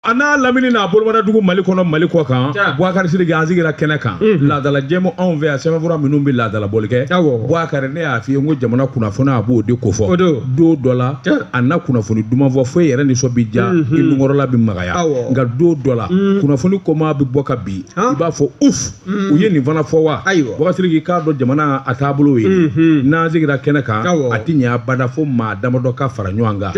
A n'a lamini n'a bolomadadugu Mali kɔnɔ Mali kɔ kan Bubakari Sidiki an sigira kɛnɛ kan laadala jɛmu anw fɛ yan sɛbɛnfura minnu bɛ laadala bɔli kɛ Bubakari ne y'a f'i ye n ko jamana kunnafoni a b'o de kofɔ don dɔ la a na kunnafoni duman fɔ fo e yɛrɛ nisɔn bɛ diya i nunkɔrɔla bɛ magaya nka don dɔ la kunnafoni kɔma bɛ bɔ ka bin i b'a fɔ uf u ye nin fana fɔ wa Bubakari Sidiki k'a dɔn jamana a taabolo ye n'an sigira kɛnɛ kan a tɛ ɲɛ abada fo maa damadɔ ka fara ɲɔgɔn kan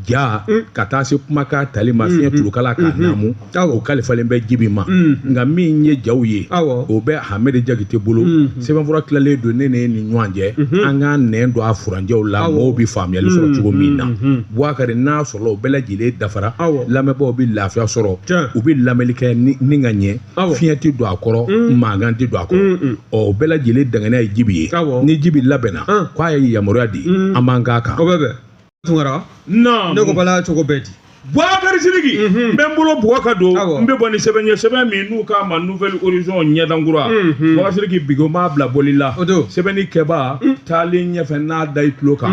ja ka taa se kumakan tali ma fiɲɛ tulukala k'a naamu o kalifalen bɛ jibi ma nka min ye jaw ye o bɛ Hamedi Jakite bolo sɛbɛnfura tilalen don ne ni nin ɲɔgɔn cɛ an k'an nɛn don a furancɛw la mɔgɔw bɛ faamuyali sɔrɔ cogo min na Bubakari n'a sɔrɔla o bɛɛ lajɛlen dafara lamɛnbaaw bɛ lafiya sɔrɔ u bɛ lamɛnni kɛ ni ka ɲɛ fiɲɛ tɛ don a kɔrɔ mankan tɛ don a kɔrɔ ɔ o bɛɛ lajɛlen danganiya ye jibi ye ni jibi labɛnna k'a ye yamaruya di an b'an k'a kan. Tunkara ne ko bala cogo bɛɛ di Bubakari Sidiki n bɛ n bolo bugɔ ka don n bɛ bɔ ni sɛbɛn ye sɛbɛn min n'u k'a ma Nouvel Horizon ɲɛdankura Bubakari Sidiki bigo m'a bila bɔli la sɛbɛnni kɛba taalen ɲɛfɛ n'a da i tulo kan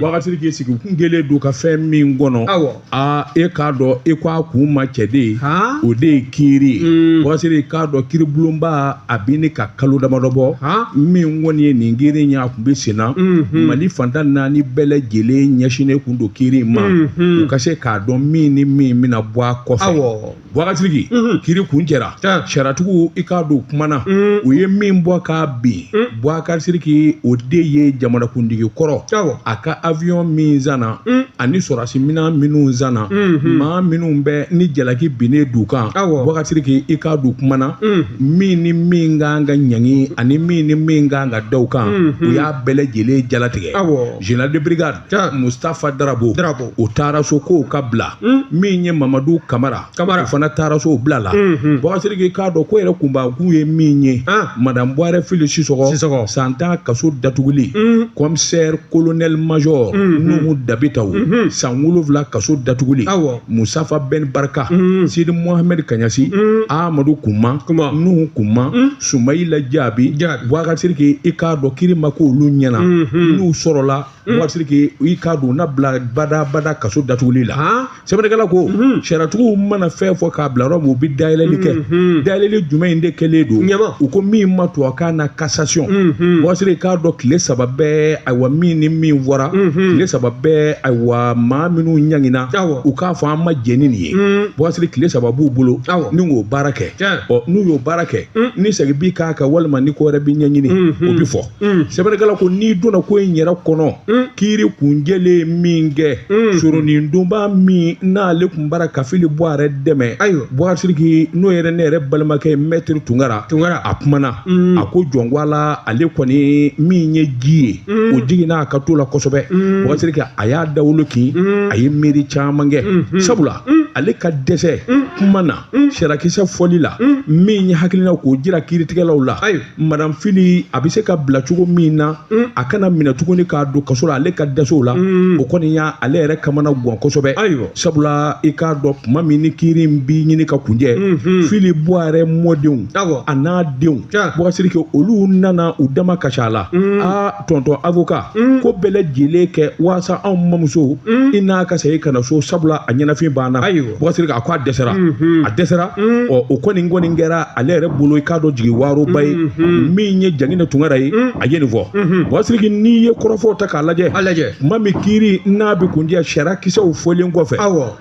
Bubakari Sidiki sigi kun kɛlen don ka fɛn min kɔnɔ aa e k'a dɔn e ko a kun ma cɛ de ye o de ye kiiri ye Bubakari Sidiki k'a dɔn kiiribulonba a bɛ ni ka kalo damadɔ bɔ min kɔni ye nin kiiri in ye a kun bɛ sen na Mali fan tan naani bɛɛ lajɛlen ɲɛsinnen kun don kiiri in ma u ka se k'a dɔn min ni min bɛna bɔ a kɔfɛ Bubakari Sidiki kiiri kuncɛra sariyatigiw i k'a dɔn kumana u ye min bɔ k'a bin Bubakari Sidiki o de ye jamanakuntigi kɔrɔ a ka avion min sanna ani sɔrɔdasi minɛn minnu sanna maa minnu bɛ ni jalaki binnen d'u kan Bubakari Sidiki i k'a dɔn kumana min ni min kan ka ɲangi ani min ni min kan ka da u kan u y'a bɛɛ lajɛlen jalatigɛ général de brigade Mustafa Darabo o taara so k'o ka bila min ye Mamadu Kamara o fana taara so o bilala Bubakari Sidiki k'a dɔn ko yɛrɛ kunbakun ye min ye madame Buwarɛ Fili Sisɔkɔ san 10 kaso datuguli commissaire colonel major Nuhu Dabitaw san 7 kaso datuguli Mustafa Ben Barka Sidi Mohamed Kaɲasi Amadu Kuma Nuhu Kuma Sumayila Jaabi Bubakari Sidiki i k'a dɔn kiri ma k'olu ɲɛna n'u sɔrɔla Bubakari Sidiki i k'a dɔn u na bila badabada kaso datuguli la sɛbɛnnikɛla ko sariyatigiw mana fɛn fɔ k'a bila yɔrɔ min u bɛ dayɛlɛli kɛ dayɛlɛli jumɛn in de kɛlen don u ko min ma tubabukan na cassation Bubakari Sidiki k'a dɔn tile 3 bɛɛ ayiwa min ni min fɔra tile 3 bɛɛ ayiwa maa minnu ɲangina u k'a fɔ an ma jɛn ni nin ye Bubakari Sidiki tile 3 b'u bolo ni k'o baara kɛ ɔ n'u y'o baara kɛ ni segin bi k'a kan walima ni ko wɛrɛ bi ɲɛɲini o bi fɔ sɛbɛnnikɛla ko n'i donna ko in yɛrɛ kɔnɔ kiiri kuncɛlen min kɛ soronin donba min n'ale kun bara ka Fili Buwarɛ dɛmɛ Bubakari Sidiki n'o yɛrɛ ne yɛrɛ balimakɛ mɛtiri Tunkara a kumana a ko jɔn ko Ala ale kɔni min ye ji ye o jiginna a ka to la kosɛbɛ Bubakari Sidiki a y'a dawolo kin a ye miiri caman kɛ sabula ale ka dɛsɛ kuma na sariyakisɛ fɔli la min ye hakilina k'o jira kiiritigɛlaw la madame Fili a bɛ se ka bila cogo min na a kana minɛ tuguni k'a don kaso la ale ka dɛsɛ o la o kɔni y'a ale yɛrɛ kamana gan kosɛbɛ sabula i k'a dɔn tuma min ni kiiri in bi ɲini ka kuncɛ Fili Buwarɛ mɔdenw a n'a denw Bubakari Sidiki olu nana u dama kasi a la aa tonton avocat ko bɛɛ lajɛlen kɛ waasa anw mamuso i n'a ka segin ka na so sabula a ɲɛnafin banna Bubakari Sidiki a ko a dɛsɛra a dɛsɛra ɔ o kɔni kɔni kɛra ale yɛrɛ bolo i k'a dɔn jigi waaroba ye min ye Janginɛ Tunkara ye a ye nin fɔ Bubakari Sidiki n'i ye kɔrɔfɔw ta k'a lajɛ tuma min kiiri n'a bɛ kuncɛ sariya kisɛw fɔlen kɔfɛ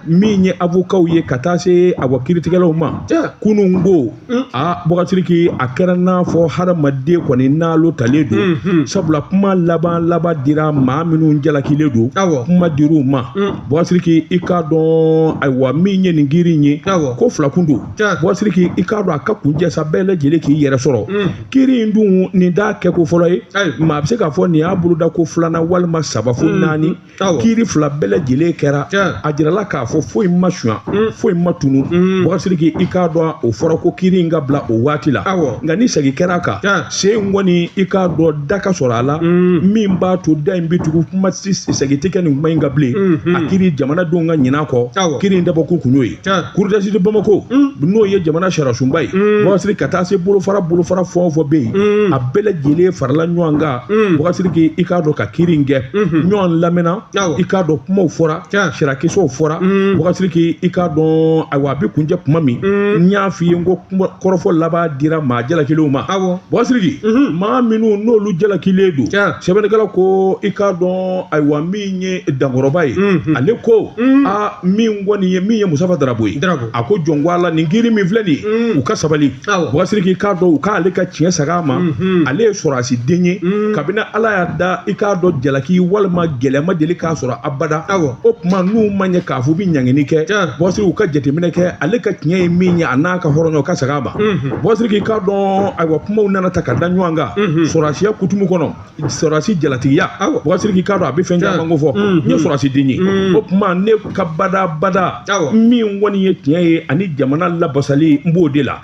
min ye avocatw ye ka taa se awa kiiritigɛlaw ma kunun ko aa Bubakari Sidiki a kɛra n'a fɔ hadamaden kɔni n'alo talen don sabula kuma laban laban dira maa minnu jalakilen don kuma dir'u ma Bubakari Sidiki i k'a dɔn ayiwa min ye nin kiiri in ye ko fila kun don Bubakari Sidiki i k'a dɔn a ka kuncɛ sa bɛɛ lajɛlen k'i yɛrɛ sɔrɔ kiiri in dun nin t'a kɛko fɔlɔ ye maa bɛ se k'a fɔ nin y'a boloda ko filanan walima saba fo naani kiiri fila bɛɛ lajɛlen kɛra a jirala k'a fɔ foyi ma sunya foyi ma tunu Bubakari Sidiki i k'a dɔn o fɔra ko kiiri in ka bila o waati la nka ni segin kɛra a kan sen kɔni i k'a dɔn da ka sɔrɔ a la min b'a to da in bɛ tugu kuma segin tɛ kɛ nin kuma in kan bilen a kiiri jamanadenw ka ɲinɛ a kɔ kiiri in dabɔ bɔkun kun y'o ye. Cour d'assises de Bamako, n'o ye jamana sariyasunba ye, Boubacar Sidiki, ka taa se bolofara fɛn o fɛn bɛ yen, a bɛɛ lajɛlen farala ɲɔgɔn kan, Boubacar Sidiki, i k'a dɔn ka kiiri in kɛ. Ɲɔgɔn lamɛnna, i k'a dɔn kumaw fɔra, sariyakisɛw fɔra, Boubacar Sidiki, i k'a dɔn ayiwa a bɛ kuncɛ kuma min, n y'a f'i ye n ko kɔrɔfɔ laban dira maa jalakilenw ma. Boubacar Sidiki, maa minnu n'olu jalakilen don, sɛbɛnnikɛla ko i k'a dɔn ayiwa min ye Dankɔrɔba ye, ale ko aa min kɔni ye min ye Mustafa Darabo ye, a ko jɔn ko ala nin kiiri min filɛ nin ye, u ka sabali. Boubacar Sidiki, i k'a dɔn u k'ale ka tiɲɛ saga a ma, ale ye sɔrɔdasi den ye, kabini ala y'a da i k'a dɔn jalaki walima gɛlɛya ma deli k'a sɔrɔ abada. O tuma n'u ma ɲɛ k'a fɔ u bɛ ɲangini kɛ, Boubacar Sidiki, u ka jateminɛ kɛ ale ka tiɲɛ ye min ye, a n'a ka hɔrɔnya, u ka saga a ma. Boubacar Sidiki, i k'a dɔn ayiwa kumaw nana ta ka da ɲɔgɔn kan sɔrɔdasiya kutumu kɔnɔ, sɔrɔdasi jalatigiya. Boubacar Sidiki, i k'a dɔn a bɛ fɛn caman ko fɔ, n ye sɔrɔdasi den ye, o tuma ne ka badabada min kɔni ye tiɲɛ ye ani jamana labasali, n b'o de la.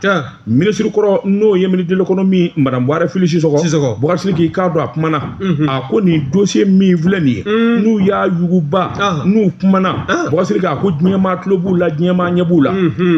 Minisiri kɔrɔ n'o ye ministre de l'économie madame Buwarɛ Fili Sisɔkɔ, Boubacar Sidiki, i k'a dɔn a kumana, a ko nin dossier min filɛ nin ye, n'u y'a yuguba, n'u kumana, Boubacar Sidiki, a ko diɲɛmaa tulo b'u la, diɲɛmaa ɲɛ b'u la.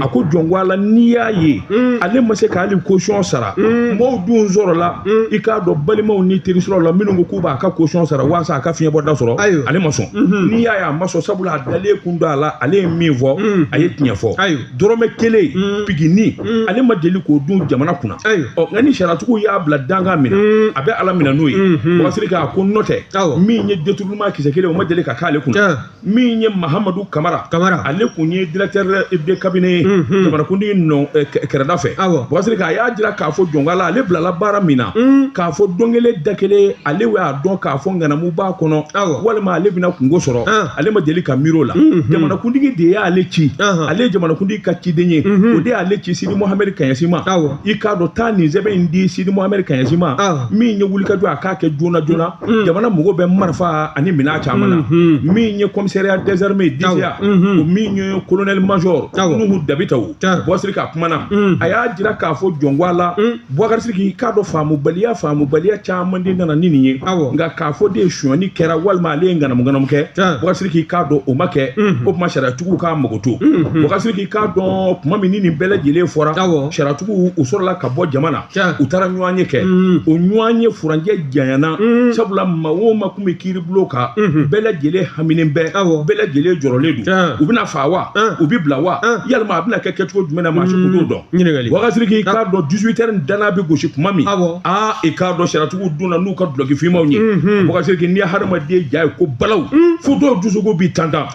A ko jɔn ko ala n'i y'a ye ale ma se k'ale caution sara, mɔgɔw dun sɔrɔla, i k'a dɔn balimaw ni terisiraw la minnu ko k'u b'a ka caution sara walasa a ka fiɲɛbɔda sɔrɔ, ale ma sɔn. N'i y'a ye a ma sɔn, sabula a dalen kun don a la, ale ye min fɔ, a ye tiɲɛ fɔ. Dɔrɔmɛ kelen pigini ale ma deli k'o dun jamana kunna. Ɔ nka ni sariyatigiw y'a bila dankan min na, a bɛ ala minɛ n'o ye. Boubacar Sidiki, a ko n'o tɛ min ye détournement kisɛ kelen o ma deli ka k'ale kunna. Min ye Mahamadu Kamara, ale kun ye directeur de cabinet ye jamanakuntigi nɔ kɛrɛda fɛ. Boubacar Sidiki, a y'a jira k'a fɔ jɔnka la ale bilala baara min na, k'a fɔ don kelen da kelen ale y'a dɔn k'a fɔ ŋanamu b'a kɔnɔ walima ale bɛna kungo sɔrɔ, ale ma deli ka miiri o la. Jamanakuntigi de y'ale ci, ale ye jamanakuntigi ka ciden ye, o de y'ale ci Sidi Mohamɛdi Kaɲasi ma. I k'a dɔn taa nin sɛbɛn in di Sidi Mohamɛdi Kaɲasi ma, min ye wulikajɔ a k'a kɛ joona joona, jamana mago bɛ marifa ani minɛn caman na. Min ye commissariat des armées DCA, o min ye colonel major Nuhu Dabitaw, Boubacar Sidiki, a kumana, a y'a jira k'a fɔ jɔnko la, Boubacar Sidiki, k'a dɔn faamubaliya caman de nana ni nin ye, nka k'a fɔ de sonyani kɛra walima ale ye ŋanamu ŋanamu kɛ, Boubacar Sidiki, k'a dɔn o ma kɛ. O tuma sariyatigiw k'a mago to. Boubacar Sidiki, k'a dɔn kuma min ni nin bɛɛ lajɛlen fɔra, sariyatigiw u sɔrɔla ka bɔ jama na, u taara ɲɔgɔn ye kɛ, o ɲɔgɔn ye furancɛ janyana, sabula maa o maa kun bɛ kiiribulon kan, bɛɛ lajɛlen haminen bɛɛ, bɛɛ lajɛlen jɔrɔlen don, u bɛna fa wa, u bɛ bila wa, yalima a bɛna kɛ kɛcogo jumɛn na, maa si kun t'o dɔn. Boubacar Sidiki, k'a dɔn 18 heures danna bɛ gosi kuma min, aa i k'a dɔn sariyatigiw donna n'u ka dulɔki finmanw ye. Boubacar Sidiki, n'i ye hadamaden ja ye ko balawu, fo dɔw dusukun b'i tantan.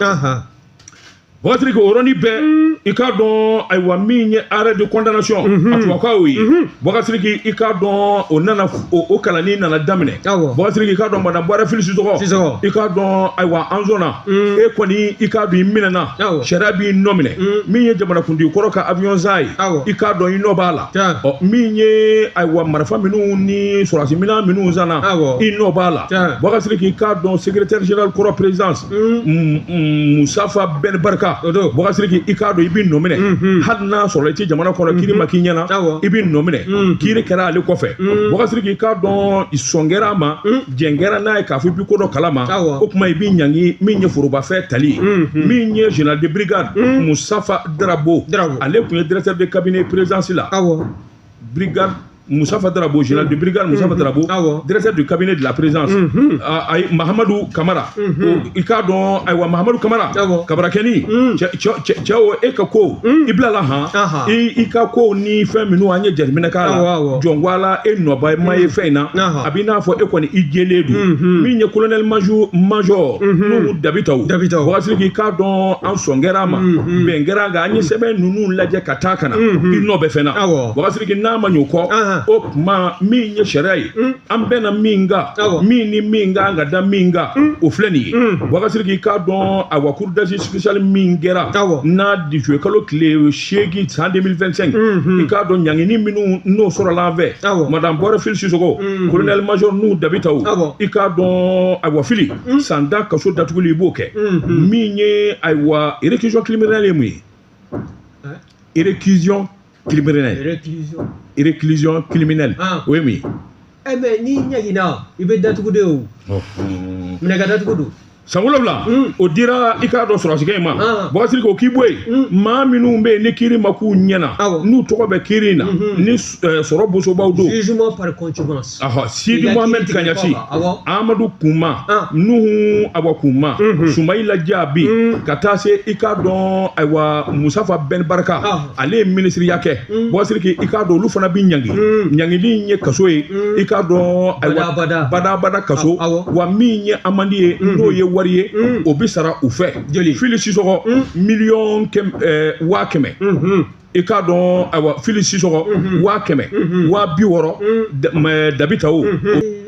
Boubacar Sidiki, o yɔrɔnin bɛɛ, i k'a dɔn ayiwa min ye arrêt de condamnation a tubabukan y'o ye, Boubacar Sidiki, i k'a dɔn o nana o kalanni nana daminɛ. Boubacar Sidiki, i k'a dɔn madame Buwarɛ Fili Sisɔkɔ, i k'a dɔn ayiwa an sɔnna e kɔni, i k'a dɔn i minɛna, sariya b'i nɔ minɛ. Min ye jamanakuntigi kɔrɔ ka avion san ye, i k'a dɔn i nɔ b'a la. Ɔ min ye ayiwa marifa minnu ni sɔrɔdasi minɛn minnu sanna, i nɔ b'a la. Boubacar Sidiki, i k'a dɔn secrétaire général kɔrɔ présidence Mustafa Ben Barka, Boubacar Sidiki, i k'a dɔn i b'i nɔ minɛ, hali n'a sɔrɔ i tɛ jamana kɔnɔ, kiiri ma k'i ɲɛna, i b'i nɔ minɛ, kiiri kɛra ale kɔfɛ. Boubacar Sidiki, i k'a dɔn sɔn kɛra a ma, jɛn kɛra n'a ye k'a fɔ i bɛ ko dɔ kalama, o tuma i b'i ɲangi min ye forobafɛn tali ye. Min ye général de brigade Mustafa Darabo, ale tun ye directeur de cabinet présidence la, brigade Moustapha Darabo, général de brigade Moustapha Darabo, directeur du cabinet de la présidence, Mahamadou Kamara, i k'a dɔn ayiwa Mahamadou Kamara, Kabarakɛni, cɛ o e ka ko i bilala han, i ka ko ni fɛn minnu an ye jateminɛ k'a la, jɔn ko ala e nɔba ma ye fɛn in na, a b'i n'a fɔ e kɔni i jɛlen don. Min ye colonel major Nuhu Dabitaw, Boubacar Sidiki, k'a dɔn an sɔn kɛra a ma, bɛn kɛra a kan, an ye sɛbɛn ninnu lajɛ ka taa ka na, i nɔ bɛ fɛn na. Boubacar Sidiki, n'a ma ɲɛ o kɔ, o tuma min ye sariya ye, an bɛnna min kan, min ni min kan ka da min kan, o filɛ nin ye. Boubacar Sidiki, k'a dɔn ayiwa cour d'assises spéciale min kɛra n'a juillet kalo tile 8 san 2025, i k'a dɔn ɲangini minnu n'o sɔrɔla an fɛ, madame Buwarɛ Fili Sisɔkɔ, colonel major Nuhu Dabitaw, i k'a dɔn ayiwa Fili san 10 kaso datuguli i b'o kɛ. Min ye ayiwa réquisition criminelle ye mun ye? Réquisition criminelle. Réclusion criminelle. O ye mun ye? Mais n'i ɲagina i bɛ datugu de o. Minɛ ka datugu don. San 7 o dira i k'a dɔn sɔrɔdasikɛ in ma. Bubakari Sidiki, o k'i bɔ yen, maa minnu bɛ yen ni kiiri ma k'u ɲɛna, n'u tɔgɔ bɛ kiiri in na, ni sɔrɔ bosobaw don. Jugement par contumace. Ahɔ, Sidi Mohamed Kaɲasi, Amadu Kuma, Nuhu Awa Kuma, Sumayila Jaabi, ka taa se i k'a dɔn ayiwa Musafa Ben Barka, ale ye minisiriya kɛ. Bubakari Sidiki, i k'a dɔn olu fana bɛ ɲangi. Ɲangili in ye kaso ye, i k'a dɔn ayiwa badabada kaso. Wa min ye amende ye, n'o ye wari ye, o bɛ sara u fɛ. Fili Sisɔgɔ, miliyɔn 100 000, i k'a dɔn ayiwa Fili Sisɔgɔ 100 000, 60 000 Dabita o.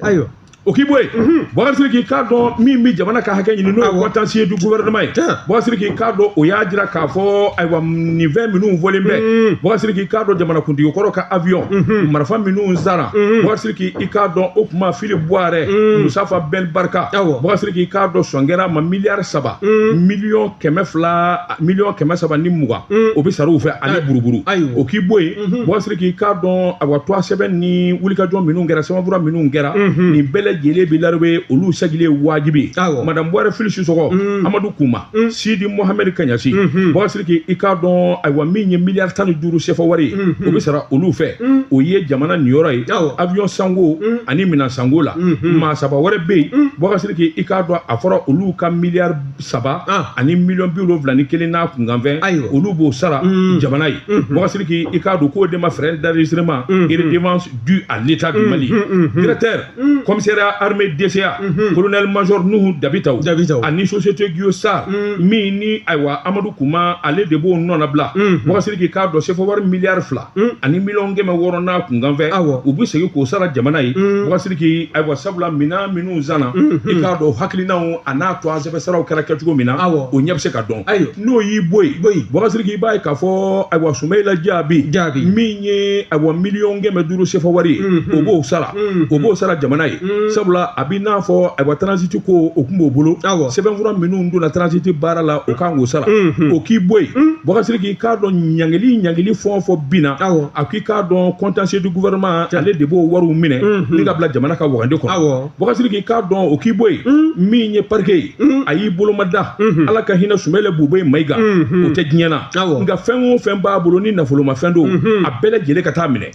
Ayiwa. O k'i bɔ yen, Bubakari Sidiki, k'a dɔn min bɛ jamana ka hakɛ ɲini, n'o ye contentieux du gouvernement ye. Bubakari Sidiki, k'a dɔn o y'a jira k'a fɔ ayiwa nin fɛn minnu fɔlen bɛ, Bubakari Sidiki, k'a dɔn jamanakuntigi kɔrɔ ka avion marifa minnu sanna, Bubakari Sidiki, i k'a dɔn o tuma Fili Buwarɛ, Musafa Ben Barka, Bubakari Sidiki, k'a dɔn sɔn kɛra ma miliyari 3, miliyɔn 200, miliyɔn 320, o bɛ sara u fɛ ani buruburu. O k'i bɔ yen, Bubakari Sidiki, k'a dɔn ayiwa tɔgɔ sɛbɛn ni wulikajɔ minnu kɛra, sɛbɛnfura minnu kɛra, nin bɛɛ lajɛlen bɛ laribe olu segilen wajibi. Madame Buwarɛ Fili Sisɔgɔ, Amadu Kuma, Sidi Mohamed Kaɲasi, Bubakari Sidiki, i k'a dɔn ayiwa min ye miliyari 15 sefa wari ye, o bɛ sara olu fɛ. O ye jamana niyɔrɔ ye avion sanko ani minɛn sanko la. Maa saba wɛrɛ bɛ yen, Bubakari Sidiki, i k'a dɔn a fɔra olu ka miliyari 3 ani miliyɔn 71 n'a kunkanfɛn, olu b'o sara jamana ye. Bubakari Sidiki, i k'a dɔn k'o de ma frais d'enregistrement et redevance due à l'État du Mali. Directeur commissariat armée DCA, colonel major Nuhu Dabitaw ani société Guiosar min ni ayiwa Amadu Kuma, ale de b'o nɔnabila. Bubakari Sidiki, k'a dɔn sefa wari miliyari 2 ani miliyɔn 600 n'a kunkanfɛn, u bɛ segin k'o sara jamana ye. Bubakari Sidiki, ayiwa sabula minɛn minnu sanna, i k'a dɔn hakilinaw a n'a to an sɛbɛn saraw kɛra kɛcogo min na, o ɲɛ bɛ se ka dɔn. N'o y'i bɔ yen, Bubakari Sidiki, i b'a ye k'a fɔ ayiwa Sumayila Jaabi, min ye ayiwa miliyɔn 500 sefa wari ye, o b'o sara jamana ye, sabula a b'i n'a fɔ ayiwa transit ko o tun b'o bolo, sɛbɛnfura minnu donna transit baara la, o kan k'o sara. O k'i bɔ yen, Bubakari Sidiki, k'a dɔn ɲangili fɛn o fɛn binna, a k'i k'a dɔn contentieux du gouvernement, ale de b'o wariw minɛ ni ka bila jamana ka wagande kɔnɔ. Bubakari Sidiki, k'a dɔn o k'i bɔ yen, min ye parquet ye, a y'i bolomada. Ala ka hinɛ Sumayila Bubɛyi Mayiga, o tɛ diɲɛ na, nka fɛn o fɛn b'a bolo ni nafolomafɛn don, a bɛɛ lajɛlen ka taa minɛ.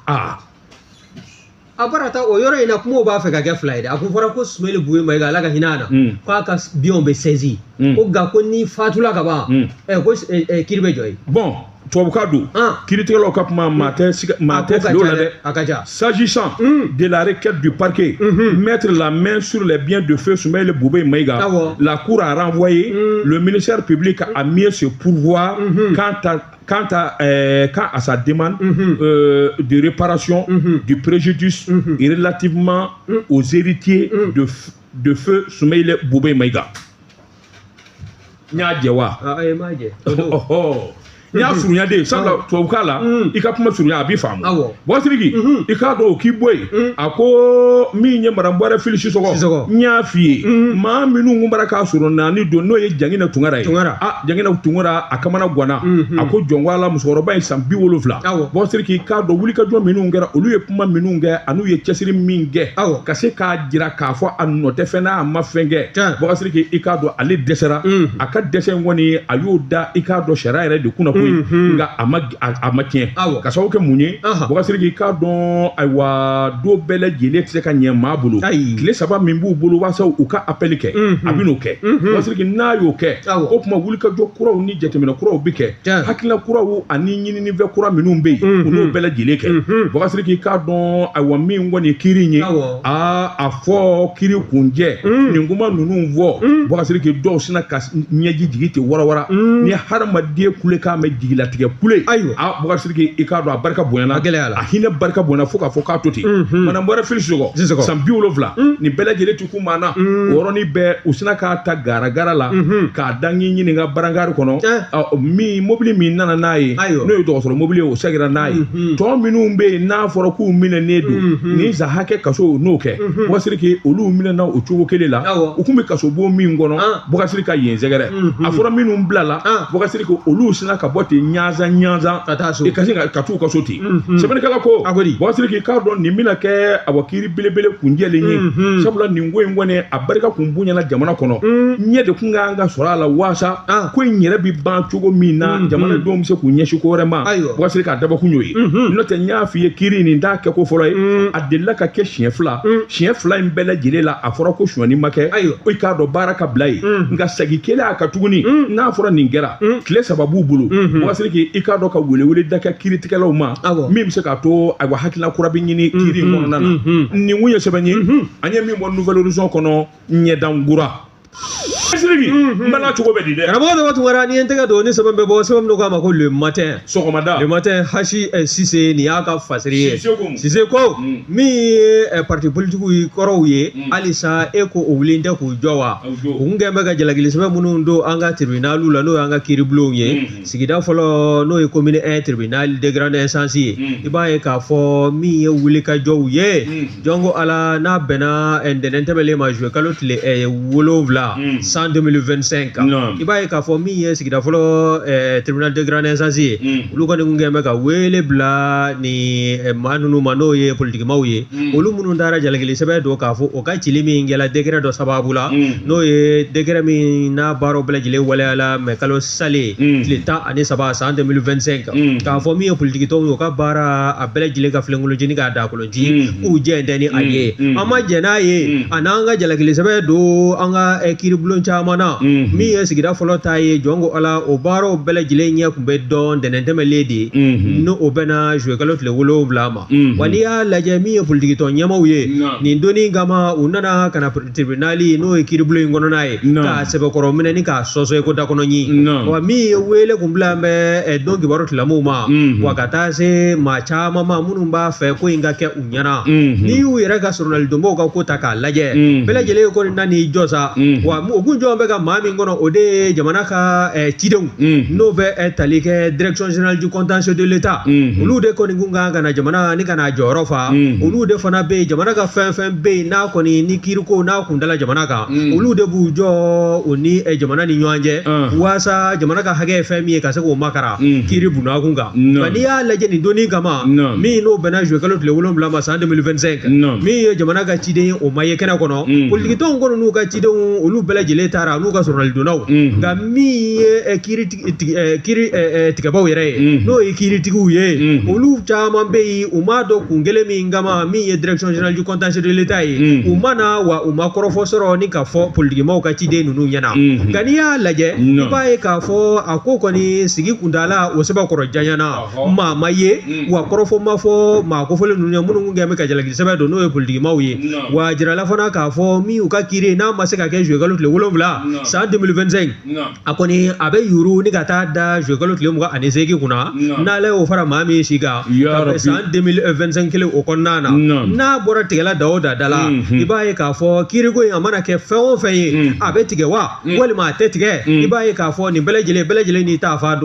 Aa. A barata o yɔrɔ in na, kumaw b'a fɛ ka kɛ fila ye dɛ. A ko fɔra ko Sumayila Buye Mayiga, Ala ka hinɛ a na, k'a ka biens bɛ saisi, ko nka ko ni fatula ka ban, ko kiiri bɛ jɔ yen. Bon, tubabukan don, kiiritigɛlaw ka kuma, maa tɛ maa tɛ fili o la dɛ. A ka ca. S'agissant de la requête du parquet, mettre la main sur les biens de feu Soumaïla Boubèye Maïga, la cour a renvoyé le ministère public à mieux se pourvoir quant à sa demande de réparation du préjudice relativement aux héritiers de feu Soumaïla Boubèye Maïga. N y'a jɛ wa? Ah, ayi, m'a jɛ. N y'a surunya de, sabula tubabukan la, i ka kuma surunya a b'i faamu. Bubakari Sidiki, i k'a dɔn o k'i bɔ yen, a ko min ye madame Buwarɛ Fili Sisɔgɔ, n y'a f'i ye, maa minnu kun bara k'a sɔrɔ naani don, n'o ye Janginɛ Tunkara ye. A Janginɛ Tunkara, a kamana ganna, a ko jɔn ko Ala, musokɔrɔba in san 70. Bubakari Sidiki, k'a dɔn wulikajɔ minnu kɛra, olu ye kuma minnu kɛ an'u ye cɛsiri min kɛ ka se k'a jira k'a fɔ a nɔ tɛ fɛn na, a ma fɛn kɛ. Bubakari Sidiki, i k'a dɔn ale dɛsɛra. A ka dɛsɛ in kɔni, a y'o da i k'a dɔn sariya yɛrɛ de kunna koyi, nka a ma tiɲɛ. Ka sababu kɛ mun ye? Bubakari Sidiki, k'a dɔn ayiwa don bɛɛ lajɛlen tɛ se ka ɲɛ maa bolo. Tile 3 min b'u bolo walasa u ka appel kɛ, a bɛ n'o kɛ. Bubakari Sidiki, n'a y'o kɛ, o tuma wulikajɔ kuraw ni jateminɛ kuraw bɛ kɛ, hakilina kuraw ani ɲininifɛn kura minnu bɛ yen, u n'o bɛɛ lajɛlen kɛ. Bubakari Sidiki, k'a dɔn ayiwa min kɔni ye kiiri in ye, aa, a fɔ kiiri kunjɛ nin kuma ninnu fɔ, Bubakari Sidiki, dɔw sina ka ɲɛji jigi ten warawara ni hadamaden kulekan mɛn, jigilatigɛ kule. A Bubakari Sidiki, i k'a dɔn a barika bonyana, a hinɛ barika bonyana fo k'a fɔ k'a to ten. Madame Buwarɛ Fili Sisɔgɔ, san 70, nin bɛɛ lajɛlen ti kun maa na. O yɔrɔnin bɛɛ, u sina k'a ta gara la k'a da ɲininka brancard kɔnɔ, min mobili min nana n'a ye, n'o ye dɔgɔtɔrɔ mobili ye, o seginna n'a ye. Tɔ minnu bɛ yen n'a fɔra k'u minɛnen don ni sa hakɛ kaso n'o kɛ, Bubakari Sidiki, olu minɛna o cogo kelen la. U kun bɛ kaso bon min kɔnɔ, Bubakari Sidiki, ka yen sɛgɛrɛ, a fɔra minnu bilala, Bubakari Sidiki, olu sina ka bɔ. bɔ ten ɲanzan ɲanzan ka taa so i ka sin ka t'u ka so ten. Sɛbɛnnikɛla ko a ko di Bubakari Sidiki k'a dɔn nin bɛna kɛ awa kiiri belebele kuncɛlen ye, sabula nin ko in kɔni a barika kun bonyana jamana kɔnɔ, ɲɛ de kun kan ka sɔrɔ a la waasa ko in yɛrɛ bɛ ban cogo min na, jamanadenw bɛ se k'u ɲɛsin ko wɛrɛ ma. Bubakari Sidiki a dabɔkun y'o ye. N'o tɛ, n y'a f'i ye, kiiri nin t'a kɛko fɔlɔ ye. A delila ka kɛ siɲɛ 2. Siɲɛ 2 in bɛɛ lajɛlen la, a fɔra ko sonyani ma kɛ, i k'a dɔn baara ka bila yen. Nka segin kɛlen a kan tuguni, n'a fɔra nin kɛra, tile 3 b'u bolo, Bubakari Sidiki i k'a dɔn ka welewele da kɛ kiiritigɛlaw ma, min bɛ se k'a to ayiwa hakilina kura bɛ ɲini kiiri in kɔnɔna na. Nin kun ye sɛbɛn ye an ye min bɔ Nouvel Horizon kɔnɔ, ɲɛdankura. Sidiki, n b'a cogo bɛ di dɛ. Karamɔgɔ Daba Tunkara, ni ye n tɛgɛ don ni sɛbɛn bɛ bɔ, sɛbɛn min k'a ma ko Le Matin. Sɔgɔmada. Le Matin, Hasi Sise, nin y'a ka fasiri ye. Sise ko mun? Sise ko min ye parti politique kɔrɔw ye, halisa e ko o wulilen tɛ k'u jɔ wa? U jɔ. U kun kɛn bɛ ka jalakili sɛbɛn minnu don an ka tribunal la, n'o y'an ka kiiribulonw ye, sigida fɔlɔ n'o ye commune 1 tribunal de grande instance ye, i b'a ye k'a fɔ min ye wulikajɔw ye, jɔn ko Ala, n'a bɛnna ntɛnɛn tɛmɛlen ma, juillet kalo tile 7 san 2025, i b'a ye k'a fɔ min ye sigida fɔlɔ tribunal de grande instance ye, olu kɔni kun kɛn bɛ ka wele bila ni maa ninnu ma, n'o ye politikimaw ye, olu minnu taara jalakili sɛbɛn don k'a fɔ o ka cili min kɛla décret dɔ sababu la, n'o ye décret min n'a baaraw bɛɛ lajɛlen waleyala mɛ kalo sale tile 13 san 2025, k'a fɔ min ye politiki tɔnw ye, o ka baara a bɛɛ lajɛlen ka filenkolonci k'a dakolonci, k'u jɛn tɛ ni a ye, an ma jɛn n'a ye, a n'an ka jalakili sɛbɛn don an ka kiiribulon caman na. Min ye sigida fɔlɔ ta ye, jɔn ko Ala, o baaraw bɛɛ lajɛlen ɲɛ kun bɛ dɔn ntɛnɛn tɛmɛlen de, n'o o bɛnna juillet kalo tile 7 ma. Wa n'i y'a lajɛ, min ye politiki tɔn ɲɛmaaw ye, nin donni kama u nana ka na tribunal, n'o ye kiiribulon in kɔnɔna ye, k'a sɛbɛkɔrɔ minɛ ni k'a sɔsɔ i ko dakɔnɔ ɲin. Wa min ye wele kun bila bɛ don kibaru tilamuw ma, wa ka taa se maa caman ma minnu b'a fɛ ko in ka kɛ u ɲɛna, n'i y'u yɛrɛ ka sɔrɔnalidonbaw ka ko ta k'a lajɛ, bɛɛ lajɛlen kɔni nan'i jɔ sa. Wa o kun jɔn bɛ ka maa min kɔnɔ, o de ye jamana ka cidenw, n'o bɛ tali kɛ direction générale du contentieux de l'État, olu de kɔni kun kan ka na jamana ni ka n'a jɔyɔrɔ fa. Olu de fana bɛ yen, jamana ka fɛn fɛn bɛ yen n'a kɔni ni kiiriko n'a kundala jamana kan, olu de b'u jɔ o ni jamana ni ɲɔgɔn cɛ, waasa jamana ka hakɛ ye fɛn min ye ka se k'o makara kiiri bunakun kan. Nka n'i y'a lajɛ nin donni kama, min n'o bɛnna juillet kalo tile 7 ma san 2025, min ye jamana ka ciden ye, o ma ye kɛnɛ kɔnɔ. Politiki tɔnw kɔni n'u ka cidenw, olu bɛɛ lajɛlen taara n'u ka sɔrɔnalidonnaw. Nka min ye kiiri tigɛbaw yɛrɛ ye, n'o ye kiiritigiw ye, olu caman bɛ yen, u m'a dɔn kun kelen min kama min ye direction générale du contentieux de l'État ye, u ma na wa u ma kɔrɔfɔ sɔrɔ ni k'a fɔ politikimaw ka ciden ninnu ɲɛna. Nka n'i y'a lajɛ, i b'a ye k'a fɔ a ko kɔni sigi kuntaala o sɛbɛkɔrɔ janyana, maa ma ye wa kɔrɔfɔ ma fɔ maa kofɔlen ninnu ye minnu kun kɛn bɛ ka jalaki sɛbɛn don, n'o ye politikimaw ye. Wa jirala fana k'a fɔ min y'u ka kiiri n'a ma se ka kɛ juillet kalo tile 7 san 2025, a kɔni a bɛ yuru ni ka taa da juillet kalo tile 28 kunna, n'ale y'o fara maa min si kan san 2025 kelen o kɔnɔna na, n'a bɔra tigɛla da o da da la, i b'a ye k'a fɔ kiiriko in a mana kɛ fɛn o fɛn ye, a bɛ tigɛ wa walima a tɛ tigɛ, i b'a ye k'a fɔ nin bɛɛ lajɛlen n'i ta fa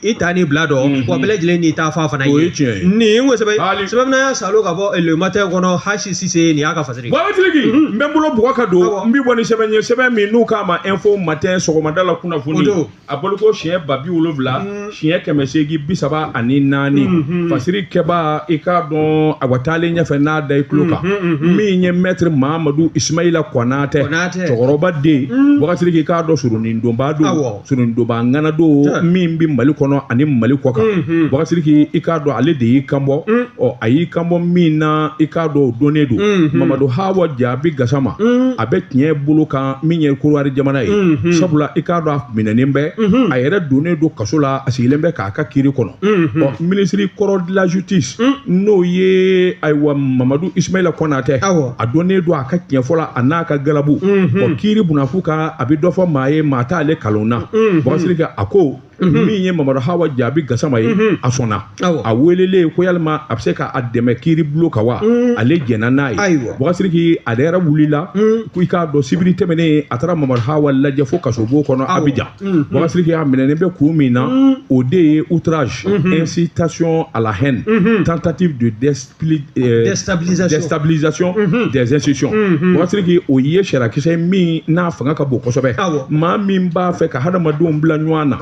i ta ni bila dɔn, wa bɛɛ lajɛlen n'i ta fa fana ye. Nin ko sɛbɛn y'a salo ka bɔ Le Matin kɔnɔ, Hasi Sise, nin y'a ka fasiri. Baba Sidiki, n bɛ n bolo bugɔ ka don, n bɛ bɔ ni sɛbɛn ye, sɛbɛn min n'u k'a ma Info Matin, sɔgɔmada la kunnafoni, a bɔliko siɲɛ 70000 siɲɛ 834, fasiri kɛba i k'a dɔn a wa taalen ɲɛfɛ n'a da i tulo kan, min ye maître Mahamadu Ismaila Konatɛ, cɛkɔrɔba den, Baba Sidiki i k'a dɔn surunin donba don, surunin donba ŋana don, min bɛ Mali kɔnɔ ani Mali kɔ kan. Baba Sidiki i k'a dɔn ale de y'i kanbɔ, ɔ a y'i kanbɔ min na, i k'a dɔn o donnen don Mamadu Hawa Jaabi Gasama, a bɛ tiɲɛ bolo kan min ye Korowari jamana ye, sabula i k'a dɔn a minɛnen bɛ, a yɛrɛ donnen don kaso la, a sigilen bɛ k'a ka kiiri kɔnɔ. Ɔ minisiri kɔrɔ de la justice, n'o ye ayiwa Mamadu Ismaila Konatɛ, a donnen don a ka tiɲɛ fɔ la a n'a ka galabu. Ɔ kiiri bunakun kan, a bɛ dɔ fɔ maa ye, maa t'ale kalon na. Baba Sidiki a ko min ye Mamadu Hawa Jaabi Gasama ye, a sɔnna a welelen ko yalima a bɛ se k'a dɛmɛ kiiri bulon kan wa, ale jɛnna n'a ye. Baba Sidiki ale yɛrɛ wulila ko i k'a dɔn sibiri tɛmɛnen a taara Mamadu Hawa lajɛ fo kasobon kɔnɔ Abidjan. Baba Sidiki a minɛnen bɛ kun min na, o de ye outrage, incitation à la haine, tentative de déstabilisation des institutions. Baba Sidiki o ye sariyakisɛ min n'a fanga ka bon kosɛbɛ, maa min b'a fɛ ka hadamadenw bila ɲɔgɔn na,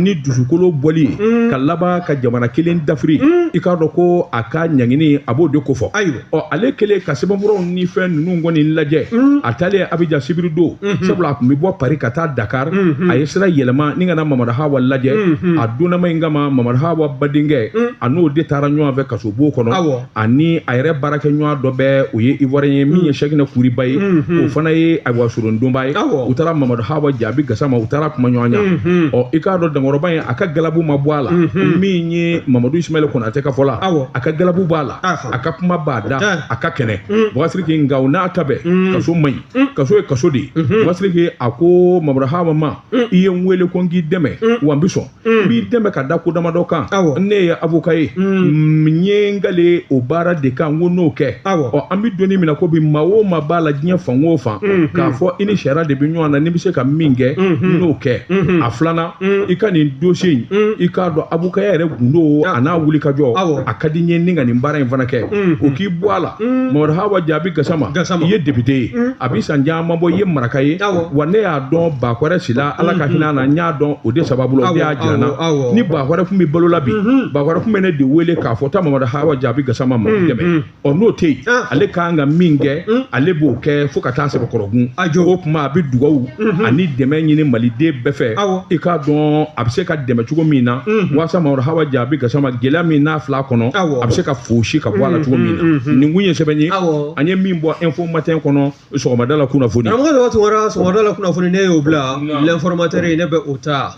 Ni dusukolo bɔli ye ka laban ka jamana kelen dafiri, i k'a dɔn ko a ka ɲangini a b'o de kofɔ. Ɔ, ale kɛlen ka sɛbɛnfuraw ni fɛn ninnu kɔni lajɛ, a taalen Abijan sibiri don, sabula a tun bɛ bɔ Paris ka taa Dakar, a ye sira yɛlɛma ni ka na Mamadu Hawa lajɛ. A donnama in kama, Mamadu Hawa badenkɛ, a n'o de taara ɲɔgɔn fɛ kasobon kɔnɔ, ani a yɛrɛ baarakɛɲɔgɔn dɔ bɛ, o ye Ivoirien ye, min ye Sɛkinɛ Kuriba ye, o fana ye ayiwa soronadonba ye. U taara Mamadu Hawa Jaabi Gasama, u taara kuma ɲɔgɔn ɲa. Ɔ, i k'a dɔn dankɔrɔba in, a ka galabu ma bɔ a la. Min ye Mamadu Ismaɛl Konatɛ ka fɔ la, a ka galabu b'a la, a ka kuma b'a da, a ka kɛnɛ. Bubakari, nka o n'a ta bɛɛ, kaso man ɲi, kaso ye kaso de ye. Bubakari, a ko Mamadu Hawa ma: i ye n wele ko n k'i dɛmɛ wa, n bɛ sɔn, n b'i dɛmɛ ka da ko damadɔ kan. Ne ye avocat ye, n ye n kale o baara de kan, n ko n'o kɛ. Ɔ, an bɛ donni min na ko bi, maa o maa b'a la diɲɛ fan o fan, k'a fɔ i ni sariya de bɛ ɲɔgɔn na, n'i bɛ se ka min kɛ, n'o kɛ. A filanan, i ka nin dossier in, i k'a dɔn avocat yɛrɛ gundo a n'a wulikajɔ, a ka di n ye ni ka nin baara in fana kɛ, o k'i bɔ a la. Mamadu Hawa Jaabi Gasama, i ye député ye, a bɛ san caman bɔ, i ye maraka ye wa. Ne y'a dɔn Bakwɛrɛ Sila, Ala ka hinɛ na, n y'a dɔn o de sababu la, o de y'a jira n na. Ni Bakwɛrɛ tun bɛ balo la bi, Bakwɛrɛ tun bɛ ne de wele k'a fɔ taa Mamadu Hawa Jaabi Gasama ma dɛmɛ. Ɔ, n'o tɛ yen, ale kan ka min kɛ, ale b'o kɛ fo ka taa sɛbɛkɔrɔgun. O tuma a bɛ dugawu ani dɛmɛ ɲini maliden bɛɛ fɛ, i k'a dɔn a bɛ se ka dɛmɛ cogo min na, walasa Mamadu Hawa Jaabi Gasama, gɛlɛya min n'a fila kɔnɔ, a bɛ se ka fosi ka bɔ a la cogo min na. Nin kun ye sɛbɛn ye an ye min bɔ Info Matin kɔnɔ sɔgɔmada la kunnafoni. Karamɔgɔ dɔ Tunkara, sɔgɔmada la kunnafoni, ne y'o bila. L'Informateur ye, ne bɛ o ta.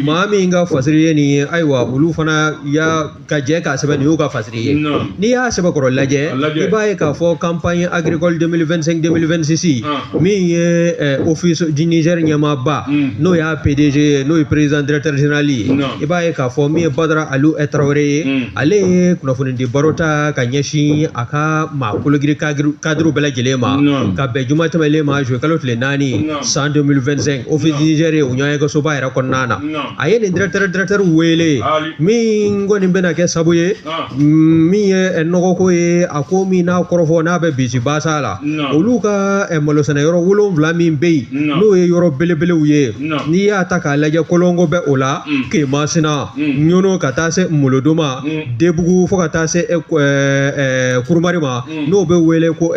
Maa min ka fasiri ye nin ye, ayiwa, olu fana ya ka jɛ k'a sɛbɛn, nin y'u ka fasiri ye. N'i y'a sɛbɛkɔrɔ lajɛ, i b'a ye k'a fɔ campagne agricole 2025 2026, min ye Office du Niger ɲɛmaaba, n'o y'a PDG ye, n'o ye président directeur général ye, i b'a ye k'a fɔ min ye Badara Aliou Traoré ye, ale ye kunnafonidi baro ta ka ɲɛsin a ka maa kologiri cadre bɛɛ lajɛlen ma, ka bɛn juma tɛmɛlen ma, juillet kalo tile 4 san 2025, Office du Niger ye, o ɲɔgɔnyekɛsoba yɛrɛ kɔnɔna na. A ye nin directeur wele min kɔni bɛna kɛ sabu ye, min ye nɔgɔko ye, a ko min n'a kɔrɔfɔ n'a bɛ bisi basa la, olu ka malosɛnɛ yɔrɔ 7 min bɛ yen, n'o ye yɔrɔ belebelew ye. N'i y'a ta k'a lajɛ, Kolongo bɛ o la, Kemasina, Ɲɔnɔ, ka taa se Molodoma, Debugu, fo ka taa se Kurumari ma, n'o bɛ wele ko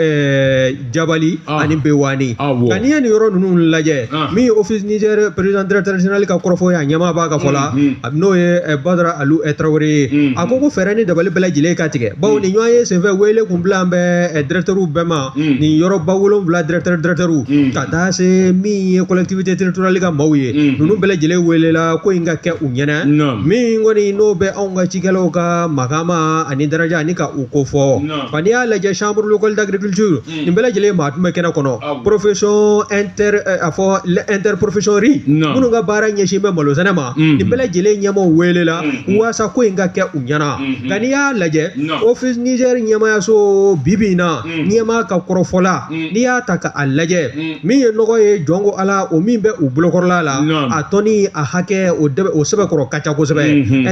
Jabali ani Bewani. Nka n'i ye nin yɔrɔ ninnu lajɛ, min ye Office Niger président directeur général ka kɔrɔfɔ ye, a ɲɛmaa b'a ka fɔ la, n'o ye Badara Aliou Traoré ye, a ko ko fɛɛrɛ ni dabali bɛɛ lajɛlen ka tigɛ, bawo nin ɲɔgɔn ye senfɛ, wele kun bila an bɛ directeur bɛɛ ma, nin yɔrɔba 7 directeur, ka taa se min ye collectivité territoriale ka maaw ye, ninnu bɛɛ lajɛlen welela ko in ka kɛ u ɲɛna, min kɔni n'o bɛ anw ka cikɛlaw ka makama ani daraja ani ka u kofɔ. Wa n'i y'a lajɛ, chambre locale d'agriculture, nin bɛɛ lajɛlen maa tun bɛ kɛnɛ kɔnɔ, profession inter, a fɔ interprofession riz, minnu ka baara ɲɛsin bɛ malosɛnɛ ma, nin bɛɛ lajɛlen ɲɛmaaw welela waasa ko in ka kɛ u ɲɛna. Nka n'i y'a lajɛ, Office Niger ɲɛmaayaso bi bi in na, ɲɛmaa ka kɔrɔfɔ la, n'i y'a ta k'a lajɛ, min ye nɔgɔ ye, jɔn ko Ala, o min bɛ u bolokɔrɔla la, a tɔni a hakɛ o o sɛbɛkɔrɔ ka ca kosɛbɛ,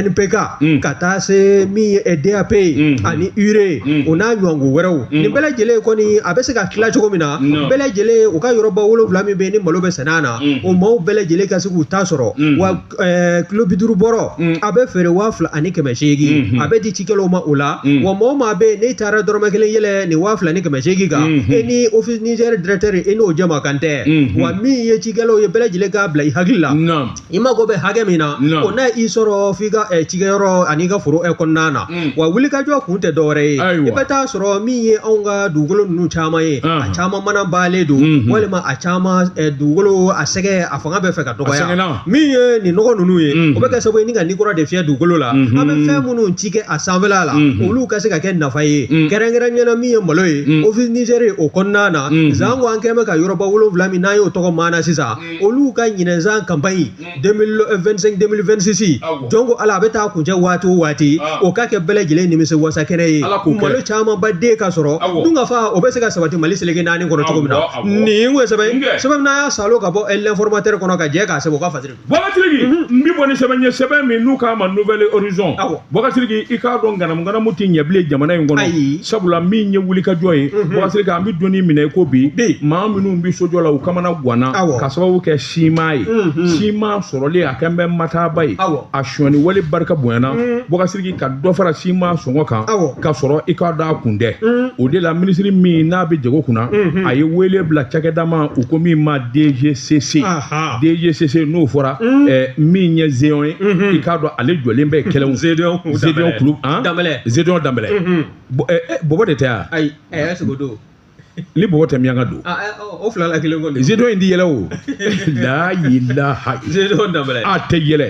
NPK, ka taa se min ye DAP ani urée, o n'a ɲɔgɔnko wɛrɛw, nin bɛɛ lajɛlen kɔni a bɛ se ka tila cogo min na, bɛɛ lajɛlen u ka yɔrɔba 7 min bɛ yen ni malo bɛ sɛnɛ a na, o maaw bɛɛ lajɛlen ka se k'u ta sɔrɔ. Wa kilo 50 bɔrɔ a bɛ feere 2800, a bɛ di cikɛlaw ma o la. Wa maa o maa bɛ yen n'e taara dɔrɔmɛ kelen yɛlɛ nin 2800 kan, e ni Office Niger directeur, e n'o jama kan tɛ. Wa min ye cikɛlaw ye, bɛɛ lajɛlen k'a bila i hakili la, i mago bɛ hakɛ min na, o n'a y'i sɔrɔ f'i ka cikɛyɔrɔ ani ka foro kɔnɔna na. Wa wulikajɔ kun tɛ dɔwɛrɛ ye, i bɛ taa sɔrɔ min ye anw ka dugukolo ninnu caman ye, a caman mana balen don, walima a caman dugukolo a sɛgɛ a fanga bɛ fɛ ka dɔgɔya. Min ye nin nɔgɔ ninnu ye, o bɛ kɛ sababu ye ni ka nikura de fiyɛ dugukolo la, an bɛ fɛn minnu ci kɛ a sanfɛla la, olu ka se ka kɛ nafa ye, kɛrɛnkɛrɛnnenya min ye malo ye. Office Niger o kɔnɔna na, zanko an kɛn bɛ ka yɔrɔba 7 min n'an y'o tɔgɔ maana sisan, olu ka ɲinɛnzan campagne 2025 2026, jɔn ko Ala, a bɛ taa kuncɛ waati o waati, o ka kɛ bɛɛ lajɛlen nimisi wasa kɛnɛ ye, malo camanba den ka sɔrɔ, dun ka fa o bɛ se ka sabati Mali seleke 4 kɔnɔ cogo min na. Nin kun ye sɛbɛn n'a y'a salo ka bɔ L'Informateur kɔnɔ ka jɛ k'a sɛbɛn, o ka fasiri. Bɔkasiriki, n bi bɔ ni sɛbɛn ye, sɛbɛn min n'u k'a ma Nouvel Horizon. Bɔkasiriki, i k'a dɔn ŋanamu ŋanamu tɛ ɲɛ bilen jamana in kɔnɔ, sabula min ye wulikajɔ ye, Bɔkasiriki, an bɛ donni minɛ i ko bi, maa minnu bɛ sojɔ la, u kamana ganna ka sababu kɛ siman ye. Siman sɔrɔlen a kɛn bɛ bɛ mataaba ye a sonyani wale barika bonyana Bubakari Sidiki ka dɔ fara siman sɔngɔ kan ka sɔrɔ i k'a dɔn a kun tɛ o de la minisiri min n'a bɛ jago kunna a ye wele bila cakɛda ma u ko min ma DGCC DGCC n'o fɔra min ye Gédéon ye i k'a dɔn ale jɔlen bɛ kɛlɛw Gédéon Gédéon kulu Gédéon Danbɛlɛ bɔbɔ de tɛ yan ayi sogo ni bɔbɔ tɛ miyanka don o fila la kelen kɔni Gédéon in ti yɛlɛ o la ilaha Gédéon Danbɛlɛ a tɛ yɛlɛ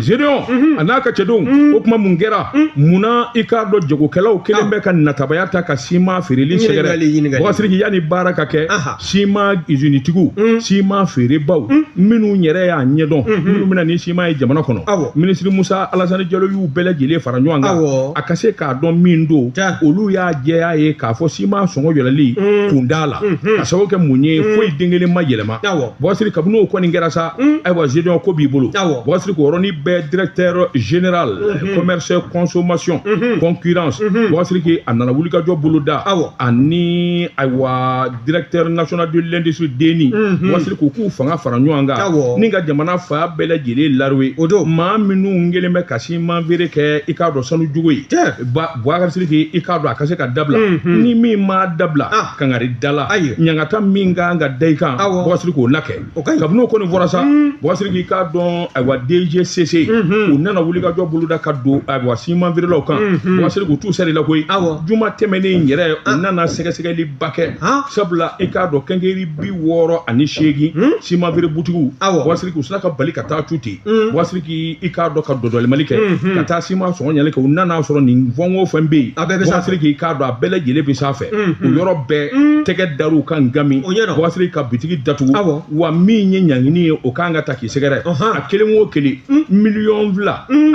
Gédéon a n'a ka cɛdenw o tuma mun kɛra munna i k'a dɔn jagokɛlaw kelen bɛ ka natabaya ta ka siman feereli sɛgɛrɛ Bubakari Sidiki yanni baara ka kɛ siman izinitigiw siman feerebaw minnu yɛrɛ y'a ɲɛdɔn minnu bɛ na ni siman ye jamana kɔnɔ minisiri Musa Alasani Jalo y'u bɛɛ lajɛlen fara ɲɔgɔn kan a ka se k'a dɔn min don olu y'a jɛya ye k'a fɔ siman sɔngɔ yɛlɛli kun t'a la ka sababu kɛ mun ye foyi den kelen ma yɛlɛma Bubakari Sidiki kabini o kɔni kɛra sa ayiwa Gédéon ko b'i bolo Bubakari Sidiki o yɔrɔnin bɛɛ directeur général commerce consommation concurrence Bubakari Sidiki a nana wulikajɔ boloda ani ayiwa directeur national de l'industrie DNI Bubakari Sidiki u k'u fanga fara ɲɔgɔn kan ni ka jamana fan bɛɛ lajɛlen laruwe maa minnu kelen bɛ ka siman feere kɛ i k'a dɔn sanu jugu ye Bubakari Sidiki i k'a dɔn a ka se ka dabila ni min ma dabila kangari da la ɲangata min kan ka da i kan Bubakari Sidiki o na kɛ kabini o kɔni fɔra sa Bubakari Sidiki i k'a dɔn ayiwa DGCC u nana wulikajɔ boloda ka don ayiwa siman feerelaw kan Bubakari Sidiki u t'u sari la koyi juma tɛmɛnen yɛrɛ u nana sɛgɛsɛgɛliba kɛ sabula i k'a dɔn quincaillerie 68 siman feere butigiw Bubakari Sidiki u sina ka bali ka taa cu ten Bubakari Sidiki i k'a dɔn ka dɔdɔlimali kɛ ka taa siman sɔngɔ ɲali kɛ u nana sɔrɔ nin fɛn o fɛn bɛ yen Bubakari Sidiki i k'a dɔn a bɛɛ lajɛlen bɛ sanfɛ o yɔrɔ bɛɛ tɛgɛ dar'u kan gami Bubakari Sidiki ka bitigi datugu wa min ye ɲangini ye o kan ka ta k'i sɛgɛrɛ a kelen o kelen 2 miliyɔn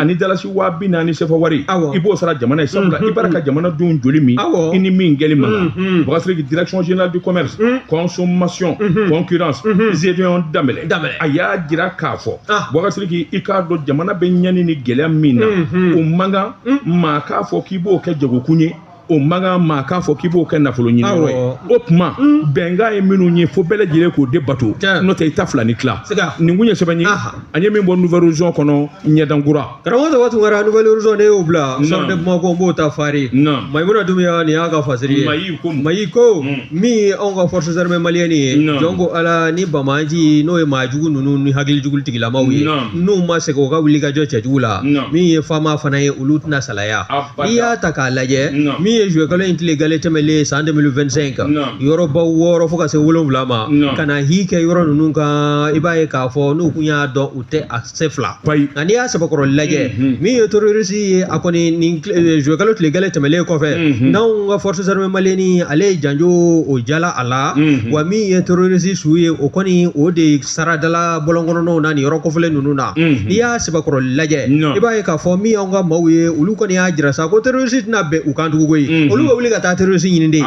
ani dalasi 40.000 sefa wari i b'o sara jamana ye sabula i b'a ka jamanadenw joli min i ni min kɛli man kan Bubakari Sidiki direction générale du commerce consommation concurrence Gédéon Danbɛlɛ a y'a jira k'a fɔ Bubakari Sidiki i k'a dɔn jamana bɛ ɲani ni gɛlɛya min na o man kan maa k'a fɔ k'i b'o kɛ jagokun ye o man kan maa k'a fɔ k'i b'o kɛ nafolo ɲiniyɔrɔ ye o tuma bɛnkan ye minnu ye fo bɛɛ lajɛlen k'o de bato n'o tɛ i ta fila ni tila nin kun ye sɛbɛn ye an ye min bɔ Nouvel Horizon kɔnɔ ɲɛdankura karamɔgɔ Tɔgɔ Tunkara Nouvel Horizon ne y'o bila Sɔrɔ de Bamakɔ n b'o ta fari Mayimuna Dunbiya nin y'a ka fasiri ye Mayi ko min ye anw ka forces armées maliennes ye jɔn ko Ala ni banbaanci n'o ye maa jugu ninnu ni hakili jugu tigilamaw ye n'u ma segin u ka wulikajɔ cɛjugu la min ye FAMa fana ye olu tɛna salaya n'i y'a ta k'a lajɛ min ye juillet kalo in tile gale tɛmɛlen san 2025 yɔrɔba 6 fo ka se 7 ma ka na hi kɛ yɔrɔ ninnu kan i b'a ye k'a fɔ n'u kun y'a dɔn u tɛ a se fila nka n'i y'a sɛbɛkɔrɔ lajɛ min ye terroriste ye a kɔni nin juillet kalo tile gale tɛmɛlen kɔfɛ n'anw ka forces armées maliennes ale ye janjo o jala a la wa min ye terroriste su ye o kɔni o de saradala bɔlɔnkɔnɔnaw na nin yɔrɔ kofɔlen ninnu na n'i y'a sɛbɛkɔrɔ lajɛ i b'a ye k'a fɔ min y'anw ka maaw ye olu kɔni y'a jira sa ko terroriste tɛna bɛn u kan tugun koyi olu bɛ wuli ka taa terroriste ɲini de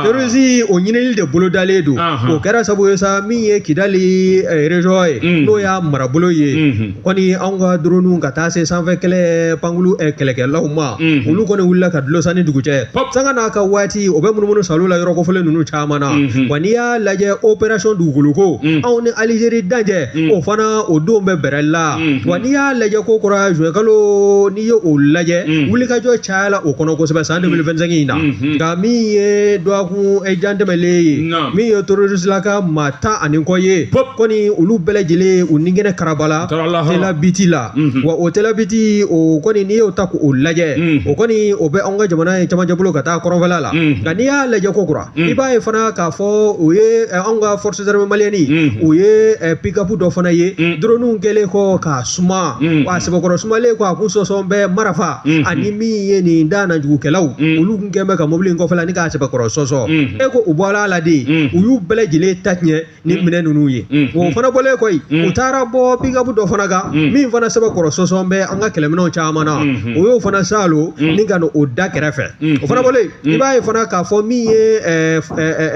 terroriste o ɲinili de bolodalen don o kɛra sabu ye sa min ye Kidali région ye n'o y'a marabolo ye kɔni anw ka drone ka taa se sanfɛ kɛlɛ pankulu kɛlɛkɛlaw ma olu kɔni wulila ka dulon san ni dugu cɛ sanga n'a ka waati o bɛ munumunu salo la yɔrɔ kofɔlen ninnu caman na wa n'i y'a lajɛ opération dugukoloko anw ni Algérie dancɛ o fana o don bɛ bɛrɛ la wa n'i y'a lajɛ ko kura juin kalo n'i ye o lajɛ wulikajɔ cayala o kɔnɔ kosɛbɛ san 2025 in na nka min ye dɔgɔkun jan tɛmɛlen ye min ye terroriste la ka maa tan ani kɔ ye kɔni olu bɛɛ lajɛlen u ni kɛnɛ karabala Telabiti la wa o Telabiti o kɔni n'i y'o ta k'o lajɛ o kɔni o bɛ anw ka jamana ye camancɛ bolo ka taa kɔrɔnfɛla la nka n'i y'a lajɛ ko kura i b'a ye fana k'a fɔ o ye anw ka forces armées maliennes o ye pick-up dɔ fana ye drone kɛlen kɔ k'a suma wa a sɛbɛkɔrɔ sumalen kɔ a kun sɔsɔn bɛ marafa ani min ye nin da najugukɛlaw olu kun kɛn bɛ ka mobili in kɔfɛla ni k'a sɛbɛkɔrɔ sɔsɔ e ko u bɔra a la de u y'u bɛɛ lajɛlen ta tiɲɛ ni minɛn ninnu ye o fana bɔlen kɔ yen u taara bɔ pick-up dɔ fana kan min fana sɛbɛkɔrɔ sɔsɔn bɛ an ka kɛlɛminɛnw caman na o y'o fana salo ni ka o da kɛrɛfɛ o fana bɔlen i b'a ye fana k'a fɔ min ye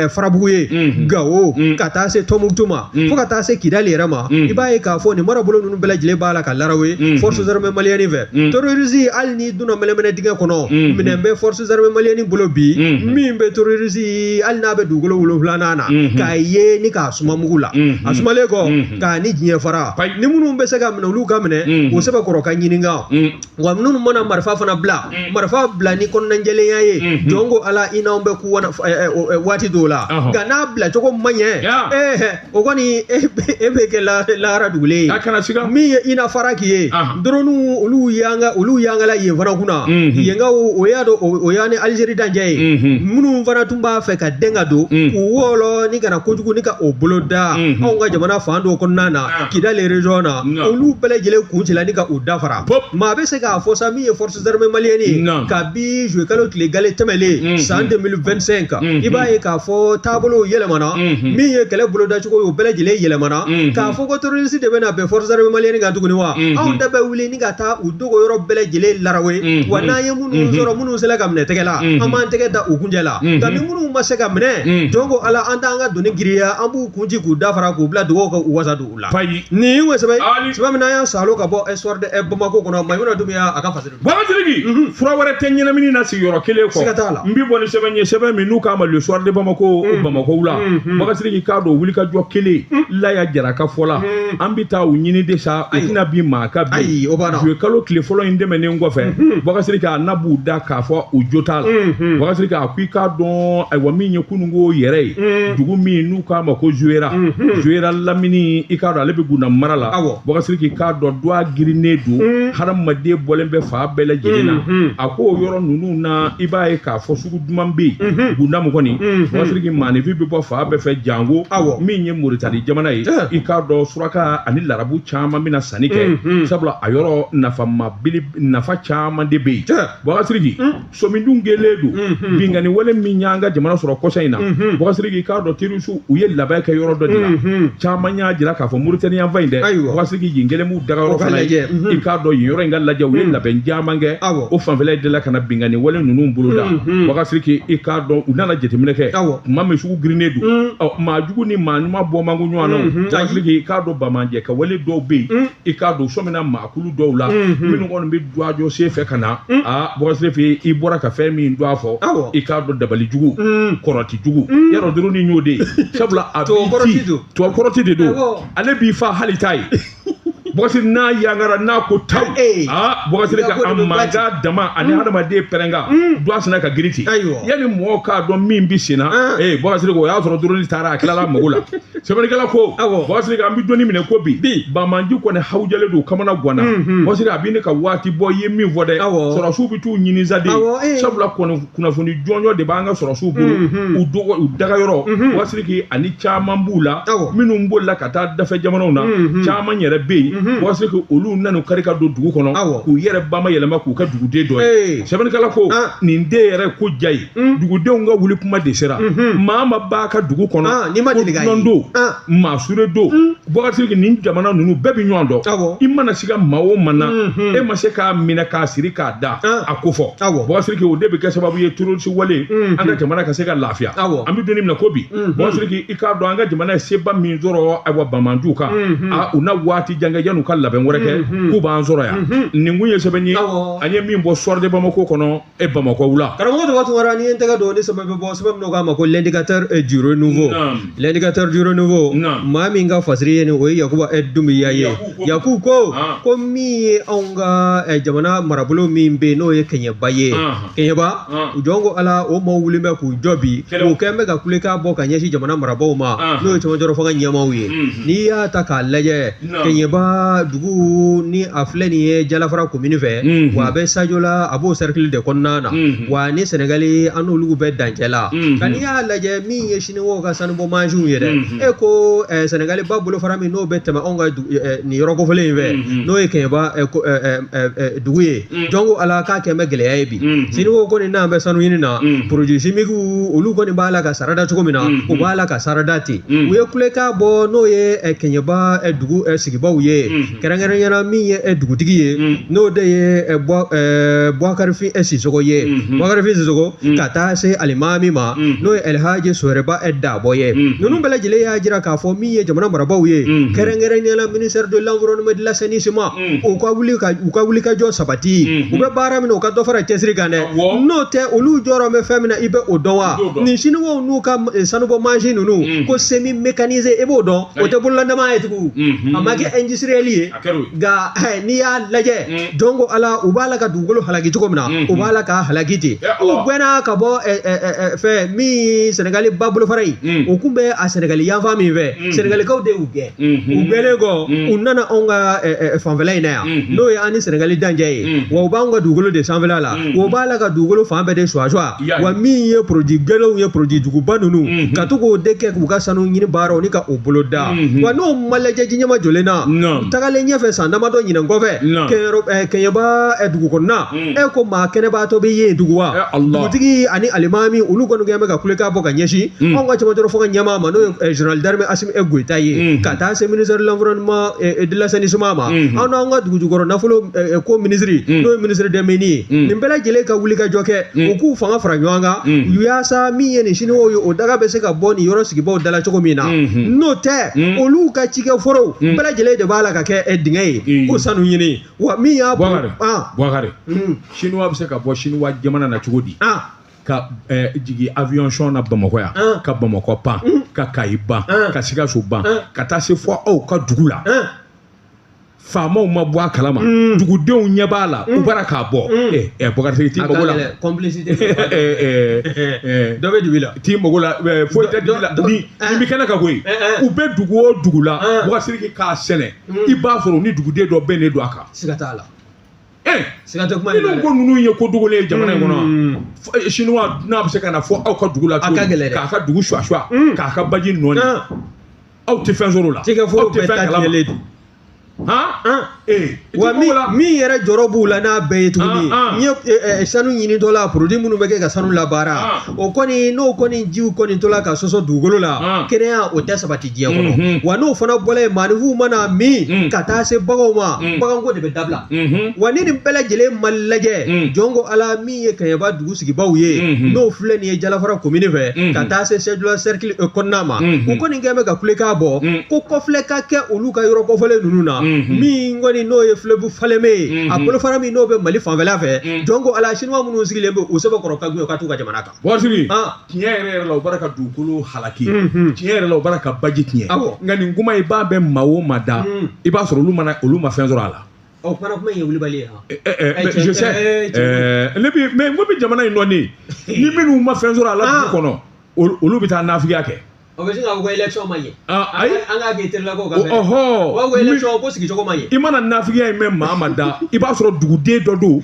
Farabugu ye Gawo ka taa se Tɔnbukutu ma fo ka taa se Kidali yɛrɛ ma i b'a ye k'a fɔ nin marabolo ninnu bɛɛ lajɛlen b'a la ka larawe forces armées maliennes fɛ terroriste hali n'i donna mɛlɛmɛnɛ dingɛ kɔnɔ minɛn bɛ forces armées maliennes bolo bi min bɛ terroriste hali n'a bɛ dugukolo wolonfilanan na k'a ye ni k'a suma mugu la, a sumalen kɔ k'a ni diɲɛ fara. Ni minnu bɛ se ka minɛ, olu ka minɛ o sɛbɛkɔrɔ ka ɲininka. Wa minnu mana marifa fana bila, marifa bila ni kɔnɔnajɛlenya ye, jɔn ko Ala, i n'anw bɛ ku waati dɔw la. Nka n'a bila cogo ma ɲɛ, o kɔni e bɛ kɛ lahara dugulen ye. A kana siga. Min ye ina faraki ye, drone olu yanga, olu yangala yen fana kunna. Yenkaw, o y'a dɔn, o y'an ni Algérie dancɛ ye. Minnu fana tun b'a fɛ ka den ka don k'u wɔlɔ ni kana kojugu ni ka o bolo da anw ka jamana fan dɔw kɔnɔna na, Kidali région na, olu bɛɛ lajɛlen kun cila ni ka u dafara. Maa bɛ se k'a fɔ sa, min ye forces armées maliennes ye, kabi juillet kalo tile gale tɛmɛlen san 2025, i b'a ye k'a fɔ taabolow yɛlɛmana. Min ye kɛlɛ bolodacogo ye, o bɛɛ lajɛlen yɛlɛmana. K'a fɔ ko terroriste de bɛna bɛn forces armées maliennes kan tuguni wa, anw da bɛ wuli ni ka taa u dogo yɔrɔ bɛɛ lajɛlen larawe. Wa n'an ye minnu sɔrɔ, minnu sera ka minɛ tɛgɛ la, an b'an tɛgɛ da u kunjɛ la. Nka ni minnu ma se ka minɛ, jɔn ko Ala, an t'an ka doni giriya, an b'u kun ci k'u dafara, k'u bila dugawu ka u wasa don u la. Nin ye sɛbɛn sɛbɛn min n'an y'a salo ka bɔ Soir de Bamako kɔnɔ, Mayimuna Dumbuya a ka fasiri. Bakasiriki, fura wɛrɛ tɛ ɲɛnamini na sigiyɔrɔ kelen kɔ. Siga t'a la. N bɛ bɔ ni sɛbɛn ye, sɛbɛn min n'u k'a ma Le Soir de Bamako, Bamakɔ la. Bakasiriki, k'a dɔn wulikajɔ kelen Laya Jara ka fɔ la, an bɛ taa u ɲini de sa, u tɛna bin maa kan bi. Ayi, o banna. Juillet kalo tile fɔlɔ in tɛmɛnen kɔfɛ, Bakasiriki, a na b'u da k'a fɔ u jo t'a la. Bakasiriki, a ko i k'a dɔn, ayiwa, min ye kununko yɛrɛ ye, dugu min n'u k'a ma ko Zuwera, Zuwera lamini, i k'a dɔn ale bɛ Gunda mara la. Bakasiriki, k'a dɔn dɔ girinnen don, hadamaden bɔlen bɛ fan bɛɛ lajɛlen na. A ko o yɔrɔ ninnu na, i b'a ye k'a fɔ sugu duman bɛ yen Gunda mu kɔni. Bakasiriki, maaninfin bɛ bɔ fan bɛɛ fɛ, janko min ye Moritani jamana ye. I k'a dɔn suraka ani larabu caman bɛna sanni kɛ, sabula a yɔrɔ nafama nafa caman de bɛ yen. Bakasiriki, sɔmindun kɛlen don binkanni wale min y'an ka jamana sɔrɔ kɔsa in na. Bakasiriki, k'a dɔn terroriste u ye labɛn kɛ yɔrɔ dɔ de la. Caman y'a jira k'a fɔ Moritani yanfan in dɛ, Bakasiriki, yen kɛlen b'u dagayɔrɔ fana ye. I k'a dɔn yen yɔrɔ in ka lajɛ, u ye labɛn caman kɛ o fanfɛla de la ka na binkanni wale ninnu boloda. Bakasiriki, i k'a dɔn u nana jateminɛ kɛ tuma min sugu girinnen don, ɔ maa jugu ni maa ɲuman bɔ man go ɲɔgɔn na. Bakasiriki, i k'a dɔn bamanjɛ ka wale dɔw bɛ yen, i k'a dɔn sɔmina maakulu dɔw la minnu kɔni bɛ duwajɔ sen fɛ ka na. Aa, Bakasiriki, i bɔra ka fɛn min dɔn a fɔ, i k'a dɔn dabali jugu, kɔrɔti jugu, yarɔ drone y'o de ye, sabula a b'i ci, tubabu kɔrɔti de don, ale b'i fa hali t'a ye. Bakasiri, n'a yangara, n'a ko taw, aa, Bakasiri, ka a mankan dama ani hadamaden pɛrɛnkan don a sinna ka girin ten, yanni mɔgɔw k'a dɔn min bɛ sen na. Ee, Bakasiri, o y'a sɔrɔ drone taara, a tilala mago la. Sɛbɛnnikɛla ko, Bakasiri, an bɛ donni minɛ ko bi, bamanji kɔni hawujalen don, kamana ganna. Bakasiri, a bɛ ne ka waati bɔ, i ye min fɔ dɛ, sɔrɔsiw bɛ t'u ɲini sa de, sabula kunnafoni jɔnjɔn de b'an ka sɔrɔsiw bolo, u dɔgɔ u dagayɔrɔ. Bakasiri, ani caman b'u la minnu bolila ka taa dafɛ jamanaw na, caman yɛrɛ bɛ yen. Bakasiriki, olu nana kari ka don dugu kɔnɔ k'u yɛrɛ bama yɛlɛma k'u kɛ duguden dɔ ye. Sɛbɛnnikɛla ko nin den yɛrɛ ko ja ye, dugudenw ka wuli kuma de sera. Maa ma b'a ka dugu kɔnɔ, ko don, maa sure don. Bakasiriki, nin jamana ninnu bɛɛ bɛ ɲɔgɔn dɔn. I mana siga maa o maa na, e ma se k'a minɛ k'a siri k'a da a ko fɔ. Bakasiriki, o de bɛ kɛ sababu ye terroriste wale, an ka jamana ka se ka lafiya. An bɛ don min na ko bi, Bakasiriki, i k'a dɔn an ka jamana ye seba min sɔrɔ, ayiwa, bamanjiw kan, a u na waati jan kɛ yan'u ka labɛn wɛrɛ kɛ k'u b'an sɔrɔ yan. Nin kun ye sɛbɛn ye an ye min bɔ Soir de Bamako kɔnɔ, e Bamakɔ wula. Karamɔgɔ Toba Tunkara, n'i ye n tɛgɛ don ni sɛbɛn bɛ bɔ, sɛbɛn min k'a ma ko L'indicateur du renouveau, L'indicateur du renouveau, maa min ka fasiri ye nin, o ye Yakuba Dumbuya ye. Yaku ko ko min ye anw ka jamana marabolo min bɛ yen, n'o ye Kɛɲɛba ye, Kɛɲɛba, jɔn ko Ala, o maaw wulilen bɛ k'u jɔ bi, o kɛn bɛ ka kulekan bɔ ka ɲɛsin jamana marabaaw ma, n'o ye cɛmancɛrɔ fanga ɲɛmaaw ye. N'i y'a ta k'a lajɛ, Kɛɲɛba dugu ni a filɛ nin ye Jalafara komini fɛ, wa a bɛ Sajola, a b'o cercle de kɔnɔna na, wa ni Sɛnɛgali an n'olu bɛ dancɛ la. Nka n'i y'a lajɛ, min ye siniwaw ka sanubɔ mansinw ye dɛ, e ko Sɛnɛgali ba bolofara min n'o bɛ tɛmɛ anw ka nin yɔrɔ kofɔlen in fɛ, n'o ye Kɛɲɛba dugu ye, jɔn ko Ala, k'a kɛn bɛ gɛlɛya ye bi. Siniwaw kɔni n'an bɛ sanu ɲini na, produit chimique olu kɔni b'a la ka sarada cogo min na, u b'a la ka sarada ten. U ye kulekan bɔ, n'o ye Kɛɲɛba dugu sigibaw ye. Kɛrɛnkɛrɛnnenya la min ye dugutigi ye, n'o de ye Buwakarifin Sisoko ye, Buwakarifin Sisoko, ka taa se alimami ma, n'o ye Elhaji Soriba Dabɔ ye. Ninnu bɛɛ lajɛlen y'a jira k'a fɔ min ye jamana marabaaw ye, kɛrɛnkɛrɛnnenya la ministère de l'environnement et de l'assainissement, u ka wuli ka jɔ sabati. U bɛ baara min na, u ka dɔ fara cɛsiri kan dɛ. N'o tɛ, olu jɔyɔrɔ bɛ fɛn min na, i bɛ o dɔn wa? Nin siniwaw n'u ka sanubɔ mansin ninnu ko semi mécanisé, e b'o dɔn, o tɛ bololadama ye tugun, a ma kɛ industriel ye. Nka n'i y'a lajɛ, jɔn ko Ala, u b'a la ka dugukolo halaki cogo min na, u b'a la k'a halaki ten. U gɛnna ka bɔ fɛn min Sɛnɛgali ba bolofara in, o kun bɛ a Sɛnɛgali yanfan min fɛ, Sɛnɛgalikaw de y'u gɛn. U gɛnnen kɔ, u nana anw ka fanfɛla in na yan, n'o ye an ni Sɛnɛgali dancɛ ye. Wa u b'anw ka dugukolo de sanfɛla la, wa u b'a la ka dugukolo fan bɛɛ de suwasuwa. Wa min ye produit gɛlɛnw ye, produit juguba ninnu, ka to k'o de kɛ k'u ka sanu ɲini baaraw ni ka o bolo da. Wa n'o ma lajɛ ji ɲɛma jɔlen na, tagalen ɲɛfɛ san damadɔ ɲinɛn kɔfɛ, Kɛɲɛba dugu kɔnɔna, e ko maa kɛnɛbaatɔ bɛ yen dugu wa? Dugutigi ani alimami, olu kɔni kɛlen bɛ ka kulekan bɔ ka ɲɛsin anw ka cɛmancɛ fanga ɲɛmaa ma, n'o ye général d'armée Asimi Goyita ye, ka taa se ministère de l'environnement et de l'assainissement ma, an n'anw ka dugujukɔrɔ nafolo ko minisiri, n'o ye ministre des mines ye. Nin bɛɛ lajɛlen ka wuli ka jɔ kɛ, u k'u fanga fara ɲɔgɔn kan yaasa min ye nin siniwaw ye, o daga bɛ se ka bɔ nin yɔrɔ sigibaw da la cogo min na. N'o tɛ, olu ka cikɛforow bɛɛ lajɛlen de b'a la ka kɛ dingɛ ye ko sanu ɲini. Wa min y'a Bouakari, Chinois bɛ se ka bɔ Chinois jamana na cogo di ka jigin avion sɔn na Bamakɔ yan, ka Bamakɔ pan, ka Kayi ban, ka Sikaso ban, ka taa se fɔ aw ka dugu la? Faamaw ma bɔ a kalama, dugudenw ɲɛ b'a la, u bara k'a bɔ. Bouakari, t'i mago la. Complicité dɔ bɛ dibi la. T'i mago la, foyi tɛ dibi la. Nin bɛ kɛnɛ ka koyi. U bɛ dugu o dugu la, Bouakari, k'a sɛnɛ, i b'a sɔrɔ ni duguden dɔ bɛnnen don a kan. Siga t'a la. Siga tɛ kuma. Minnu ko ninnu ye ko dogolen ye jamana in kɔnɔ, Chinois n'a bɛ se ka na fɔ aw ka dugu la, a ka gɛlɛn dɛ, k'a ka dugu suwa, k'a ka baji nɔɔni, aw tɛ fɛn sɔrɔ o la. Cikɛforo bɛɛ ta tiɲɛlen don. Wa min yɛrɛ jɔrɔ b'u la n'a bɛɛ ye tuguni, n ye sanu ɲinitɔ la, produit minnu bɛ kɛ ka sanu labaara, o kɔni, n'o kɔni jiw kɔni tola ka sɔsɔ dugukolo la, kɛnɛya o tɛ sabati diɲɛ kɔnɔ. Wa n'o fana bɔla yen, maaninfinw mana min ka taa se baganw ma, baganko de bɛ dabila. Wa ni nin bɛɛ lajɛlen ma lajɛ, jɔn ko Ala, min ye Kɛɲɛba dugu sigibaw ye, n'o filɛ nin ye Jalafara komini fɛ ka taa se Sɛdula cercle kɔnɔna ma, u kɔni kɛlen bɛ ka kulekan bɔ ko kɔfilɛ ka kɛ olu ka yɔrɔ kɔfɔlen ninnu na, min kɔni n'o ye fleuve Falémé ye, a bolofara min n'o bɛ Mali fanfɛla fɛ. Jɔn ko Ala, Chinois minnu sigilen bɛ u sɛbɛkɔrɔ ka gɛn u ka t'u ka jamana kan. Bouakari, tiɲɛ yɛrɛ yɛrɛ la, u b'a ka dugukolo halaki. Tiɲɛ yɛrɛ la, u b'a ka baji tiɲɛ. Nka nin kuma i b'a bɛn maa o maa da, i b'a sɔrɔ olu ma fɛn sɔrɔ a la. Ɔ, kuma in ye wulibali ye. Je sais, ne bi, mais n ko bɛ jamana in nɔ, ni minnu ma fɛn sɔrɔ a la dugu kɔnɔ, olu bɛ taa nafigiya kɛ. O bɛ se k'a fɔ ko élection ma ɲɛ. Ayi. An k'a kɛ terilakaw ka fɛn. U b'a fɔ élection ko sigicogo ma ɲɛ. I mana nafigiya in mɛn maa ma da, i b'a sɔrɔ duguden dɔ don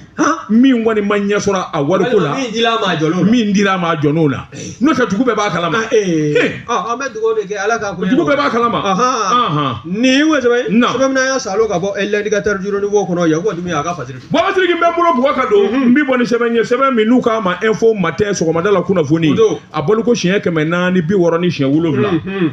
min kɔni ma ɲɛ sɔrɔ a wariko la. Min dila a ma a jɔn'o la. Min dila a ma a jɔn'o la. N'o tɛ, dugu bɛɛ b'a kalama. An bɛ dugawu de kɛ Ala k'a ko. Dugu bɛɛ b'a kalama. Nin ye sɛbɛn ye. Sɛbɛn min n'an y'a salo ka bɔ l'indicateur du renouveau kɔnɔ, Yakuba Dunbiya a ka fasiri. Bouakari, n bɛ n bolo bugɔ ka don, n bɛ bɔ ni sɛbɛn ye, sɛbɛn min n'u k'a ma Info Matin, sɔgɔmada la kunnafoni. A bɔli ko siɲɛ 467.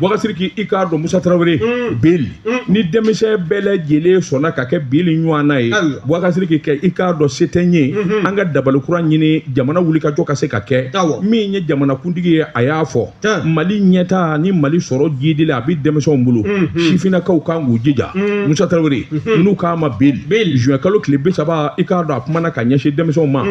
Bouakari, i k'a dɔn Musa Tarawele Beli, ni denmisɛn bɛɛ lajɛlen sɔnna ka kɛ Beli ɲɔgɔnna ye, Bouakari, kɛ i k'a dɔn se tɛ n ye, an ka dabali kura ɲini, jamana wulikajɔ ka se ka kɛ. Min ye jamanakuntigi ye, a y'a fɔ Mali ɲɛta ni Mali sɔrɔ jidili a bɛ denmisɛnw bolo, sifinnakaw kan k'u jija. Musa Tarawele n'u k'a ma Beli, juin kalo tile 30, i k'a dɔn a kumana ka ɲɛsin denmisɛnw ma.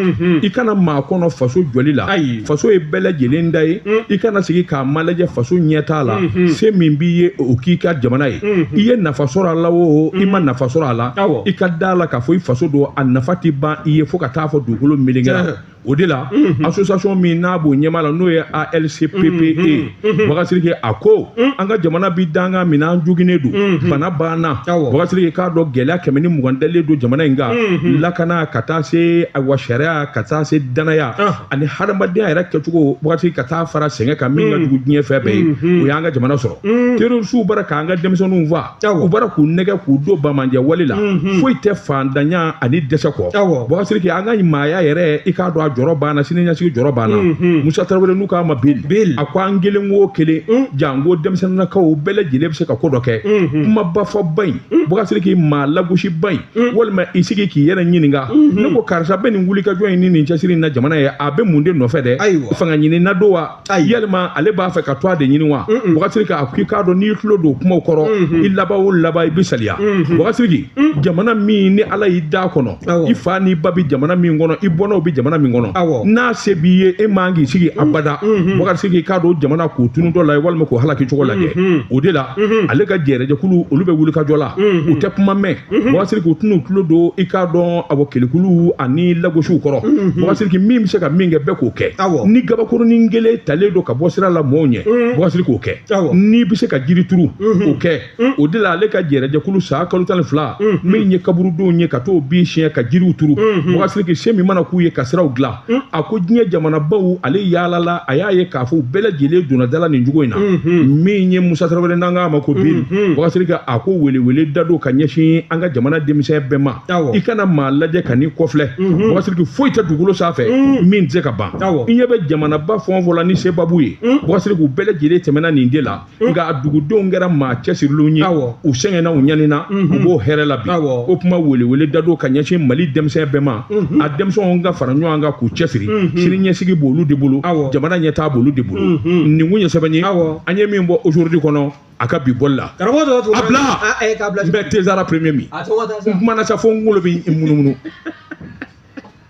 I kana maa kɔnɔ faso jɔli la, faso ye bɛɛ lajɛlen da ye. I kana sigi k'a malajɛ faso ɲɛta la, se min b'i ye o k'i ka jamana ye. I ye nafa sɔrɔ a la o, i ma nafa sɔrɔ a la, i ka da la k'a fɔ i faso don, a nafa tɛ ban i ye fo ka taa fɔ dugukolo melekera. O de la, association min n'a b'o ɲɛmaa la, n'o ye ALCPPE, Bouakari, a ko an ka jamana bi danga min an joginnen don, bana banna. Bouakari, k'a dɔn gɛlɛya 120 dalen don jamana in kan, lakana ka taa se ayiwa sariya, ka taa se danaya ani hadamadenya yɛrɛ kɛcogo, Bouakari, ka taa fara sɛgɛn kan min ka jugu diɲɛ fɛn bɛɛ ye. O y'an ka jamana sɔrɔ. Terroristew bara k'an ka denmisɛnninw faa, u bara k'u nɛgɛ k'u don bamanjɛ wale la. Foyi tɛ fantanya ani dɛsɛ kɔ. Bubakari Sidiki, an ka maaya yɛrɛ, i k'a dɔn a jɔrɔ banna, sini ɲɛsigi jɔrɔ banna. Musa Tarawele n'u k'a ma Bill, a ko an kelen o kelen, janko denmisɛnninnakaw bɛɛ lajɛlen bɛ se ka ko dɔ kɛ. Kumaba fɔba in, Bubakari Sidiki, maa lagosiba in, walima i sigi k'i yɛrɛ ɲininka, ne ko karisa bɛ nin wulikajɔ in ni nin cɛsiri in na jamana ye, a bɛ mun de nɔfɛ dɛ? Fanga ɲini na don wa, yalima ale b'a fɛ ka tɔgɔ de ɲini wa? Bubakari Sidiki, a ko i k'a dɔn n'i tulo don kumaw kɔrɔ, i laban o laban i bɛ saliya. Bubakari Sidiki, jamana min ni Ala y'i d'a kɔnɔ, i fa n'i ba bɛ jamana min kɔnɔ, i bɔnnaw bɛ jamana min kɔnɔ, n'a se b'i ye, e man k'i sigi abada, Bubakari Sidiki, i k'a dɔn jamana k'o tunutɔ la walima k'o halaki cogo lajɛ. O de la ale ka jɛrɛjɛkulu, olu bɛ wulikajɔ la, u tɛ kuma mɛn. Bubakari Sidiki, u tɛn'u tulo don, i k'a dɔn, awɔ, kelikulu ani lagosiw kɔrɔ. Bubakari Sidiki, min bɛ se ka min kɛ, bɛɛ k'o kɛ. Ni gabakurunin kelen talen don ka bɔ sira la mɔgɔw ɲɛ, Bubakari Sidiki, k'o kɛ. N'i bɛ se ka jiri turu, o kɛ. O de la ale ka jɛrɛjɛkulu san kalo 12 min ye kaburudenw ye ka t'o bin siɲɛ ka jiriw turu. Bubakari Sidiki, se min mana k'u ye ka siraw dilan. A ko diɲɛ jamanabaw, ale yaalala, a y'a ye k'a fɔ u bɛɛ lajɛlen donna dala nin cogo in na. Min ye Musa Tarawele n'an k'a ma ko Bill, Bubakari Sidiki, a ko welewele da don ka ɲɛsin an ka jamana denmisɛn bɛɛ ma. I kana maa lajɛ ka n'i kɔfilɛ. Bubakari Sidiki, foyi tɛ dugukolo sanfɛ min tɛ se ka ban. I ɲɛ bɛ jamanaba fɛn o fɛn la ni sebabu ye, Bubakari Sidiki, u bɛɛ lajɛlen tɛmɛna nin de la, nka a dugudenw kɛra maa cɛsirilenw ye, u sɛgɛnna, u ɲanina, u b'o hɛrɛ la bi. O kuma welewele da don ka ɲɛsin Mali denmisɛn bɛɛ ma. A denmisɛnw ka fara ɲɔgɔn kan k'u cɛsiri, sini ɲɛsigi b'olu de bolo, jamana ɲɛtaa b'olu de bolo. Nin kun ye sɛbɛn ye an ye min bɔ Aujourd'hui kɔnɔ a ka bi bɔli la. Karamɔgɔ, a bila, n bɛ Tezara premier min, n kumana sa fo n kunkolo bɛ munumunu.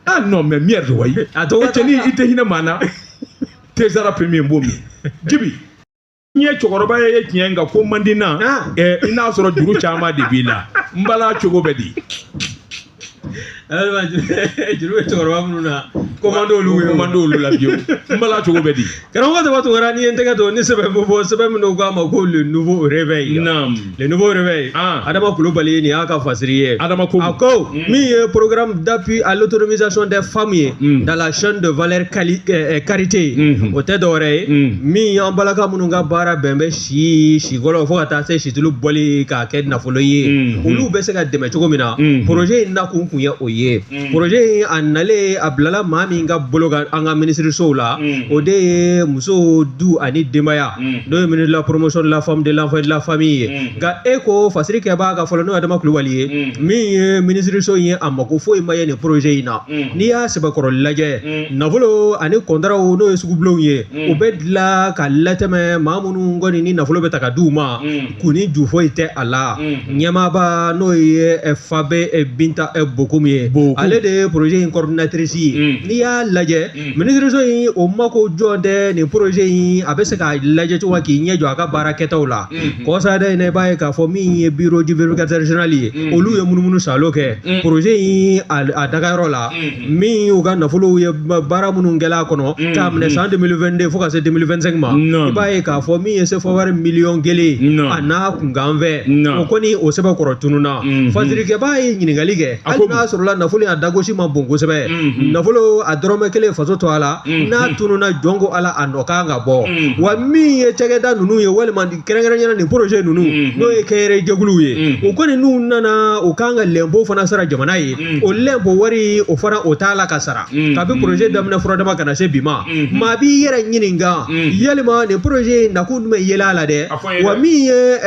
Ah non, mais merde, wayi, e cɛnin, i tɛ hinɛ maa na. Tezara premier, n b'o min. Jibi, n ye cɛkɔrɔba ye tiɲɛ, nka ko man di n na. I n'a sɔrɔ juru caman de b'i la. N bala cogo bɛ di? Juru bɛ cɛkɔrɔba minnu na, ko man d'olu ye. Ko man d'olu la fiyewu. N bala cogo bɛ di? Karamɔgɔ Daba Tunkara, n'i ye n tɛgɛ don ni sɛbɛn bɛ bɔ, sɛbɛn minnu k'a ma ko Le Nouveau Réveil. Naam. Le Nouveau Réveil. Adama Kulubali, nin y'a ka fasiri ye. Adama ko. A ko min ye programme d'appui à l'autonomisation des femmes ye dans la chaîne de valeur karité, o tɛ dɔwɛrɛ ye, min y'an balaka minnu ka baara bɛn bɛ si sikɔlɔ fo ka taa se situlu bɔli k'a kɛ nafolo ye, olu bɛ se ka dɛmɛ cogo min na. Projet in nakun kun ye o ye. Projet in a nalen, a bilala maa min ka bolo kan an ka minisirisow la, o de ye musow, du ani denbaya, n'o ye ministre de la Promotion de la femme, de l'enfant et de la famille ye. Nka e ko fasiri kɛbaa ka fɔlɔ, n'o ye Adama Kulubali ye, min ye minisiriso in ye, a mako foyi ma ye nin projet in na. N'i y'a sɛbɛkɔrɔ lajɛ, nafolo ani kɔntaraw, n'o ye sugubulonw ye, u bɛ dilan ka latɛmɛ maa minnu kɔni ni nafolo bɛ ta ka d'u ma, kun ni ju foyi tɛ a la. Ɲɛmaaba, n'o ye Fabe Binta Bokum ye, ale de ye projet in coordinatrice ye. N'i y'a lajɛ, minisiriso in o mako jɔn tɛ nin projet in, a bɛ se k'a lajɛ cogo k'i ɲɛ jɔ a ka baara kɛtaw la. Kɔsada in na, i b'a ye k'a fɔ min ye bureau du vérificateur général ye, olu ye munumunu salo kɛ projet in a dagayɔrɔ la, min y'u ka nafolow ye, baara minnu kɛla a kɔnɔ k'a minɛ san 2022 fo ka se 2025 ma. I b'a ye k'a fɔ min ye CFA wari miliyɔn 1 a n'a kunkan fɛ, o kɔni o sɛbɛn kɔrɔ tununna. Fasirikɛbaa ye ɲininkali kɛ, hali n'a sɔrɔla nafolo in a dagosi ma bon kosɛbɛ, nafolo a dɔrɔmɛ kelen faso to a la, n'a tununna, jɔn ko Ala, a nɔ kan ka bɔ wa? Min ye cakɛda ninnu ye, walima kɛrɛnkɛrɛnnenya nin projet ninnu, n'o ye kɛnyɛrɛye jɛkuluw ye, o kɔni n'u nana, u kan ka lɛnpo fana sara jamana ye. O lɛnpo wari o fana o t'a la ka sara kabi projet daminɛ furadama ka na se bi ma. Maa b'i yɛrɛ ɲininka, yalima nin projet in nakun jumɛn yela a la dɛ? Wa min ye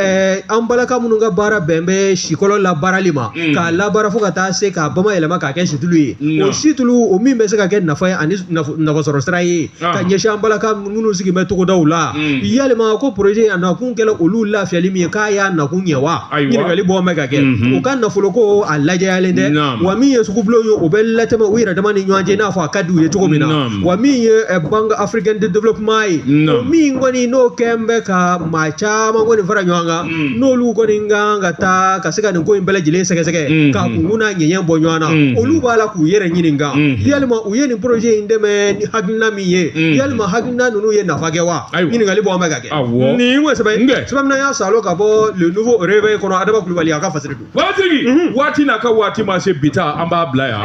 an balaka minnu ka baara bɛn bɛ sikɔlɔ labaarali ma, k'a labaara fo ka taa se k'a bama yɛlɛma k'a kɛ situlu ye, o situlu o min bɛ se ka kɛ nafa ye ani nafasɔrɔ sira ye ka ɲɛsin an balaka minnu sigi bɛ togodaw la, yalima ko projet a nakun kɛla olu lafiyali min ye, k'a y'a nakun ɲɛ wa? Ɲininkali bɔ bɛ ka kɛ. U ka nafolo ko a lajɛyalen tɛ. Wa min ye sugubulon ye, o bɛ latɛmɛ u yɛrɛ dama ni ɲɔgɔn cɛ i n'a fɔ a ka di u ye cogo min na. Wa min ye Banque africaine de développement ye, o min kɔni n'o kɛn bɛ ka maa caman kɔni fara ɲɔgɔn kan, n'olu kɔni kan ka taa ka se ka nin ko in bɛɛ lajɛlen sɛgɛsɛgɛ k'a kunkun n'a ɲɛɲɛ bɔ ɲɔgɔn na, olu b'a la k'u yɛrɛ ɲininka, yalima u ye nin projet in dɛmɛ ni hakilina min ye, yalima hakilina ninnu ye nafa kɛ wa? Ɲininkali bɔ bɛ ka kɛ. Nin ko sɛbɛn sɛbɛn min y'a salo ka bɔ Le Nouveau Réveil kɔnɔ, Adama Kulubali a ka fasiri don. Waatitigi, waati n'a ka waati ma se bi ta, an b'a bila yan.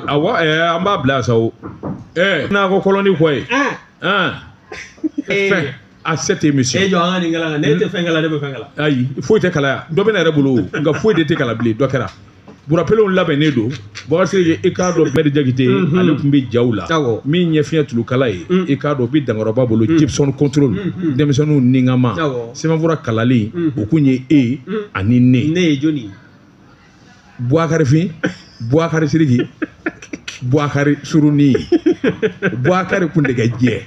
Awɔ, an b'a bila yan sa o. N'a ko kɔlɔni kɔ ye. Fɛn. À cette émission. E jɔ, an ka nin kalan, ne tɛ fɛn kala, ne bɛ fɛn kala. Ayi, foyi tɛ kalaya, dɔ bɛ ne yɛrɛ bolo o, nka foyi de tɛ kala bilen, dɔ kɛra. Burapelew labɛnnen don. Bakari Sidiki, i k'a dɔn Bɛri Jakite, ale tun bɛ jaw la. Min ye fiɲɛ tulukala ye, i k'a dɔn bi dankɔrɔba bolo Gibson contrôle, denmisɛnninw ningama. Sɛbɛnfura kalali, o kun ye e ani ne. Ne ye jɔnni ye? Buwakari Fin, Buwakari Sidiki, Buwakari Suruni, Buwakari Kuntigɛjɛ,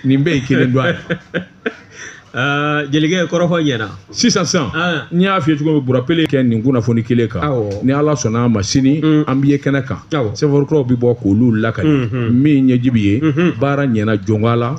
nin bɛɛ ye kelen dɔ ye. Jelikɛ, kɔrɔfɔ ɲɛna. Sisan sisan, n y'a f'i ye cogo min, Burapele kɛ nin kunnafoni kelen kan. Ni Ala sɔnna a ma, sini an b'i ye kɛnɛ kan. Sɛbɛnfura kuraw bɛ bɔ k'olu lakali. Min ye Jibi ye, baara ɲɛna jɔnka la.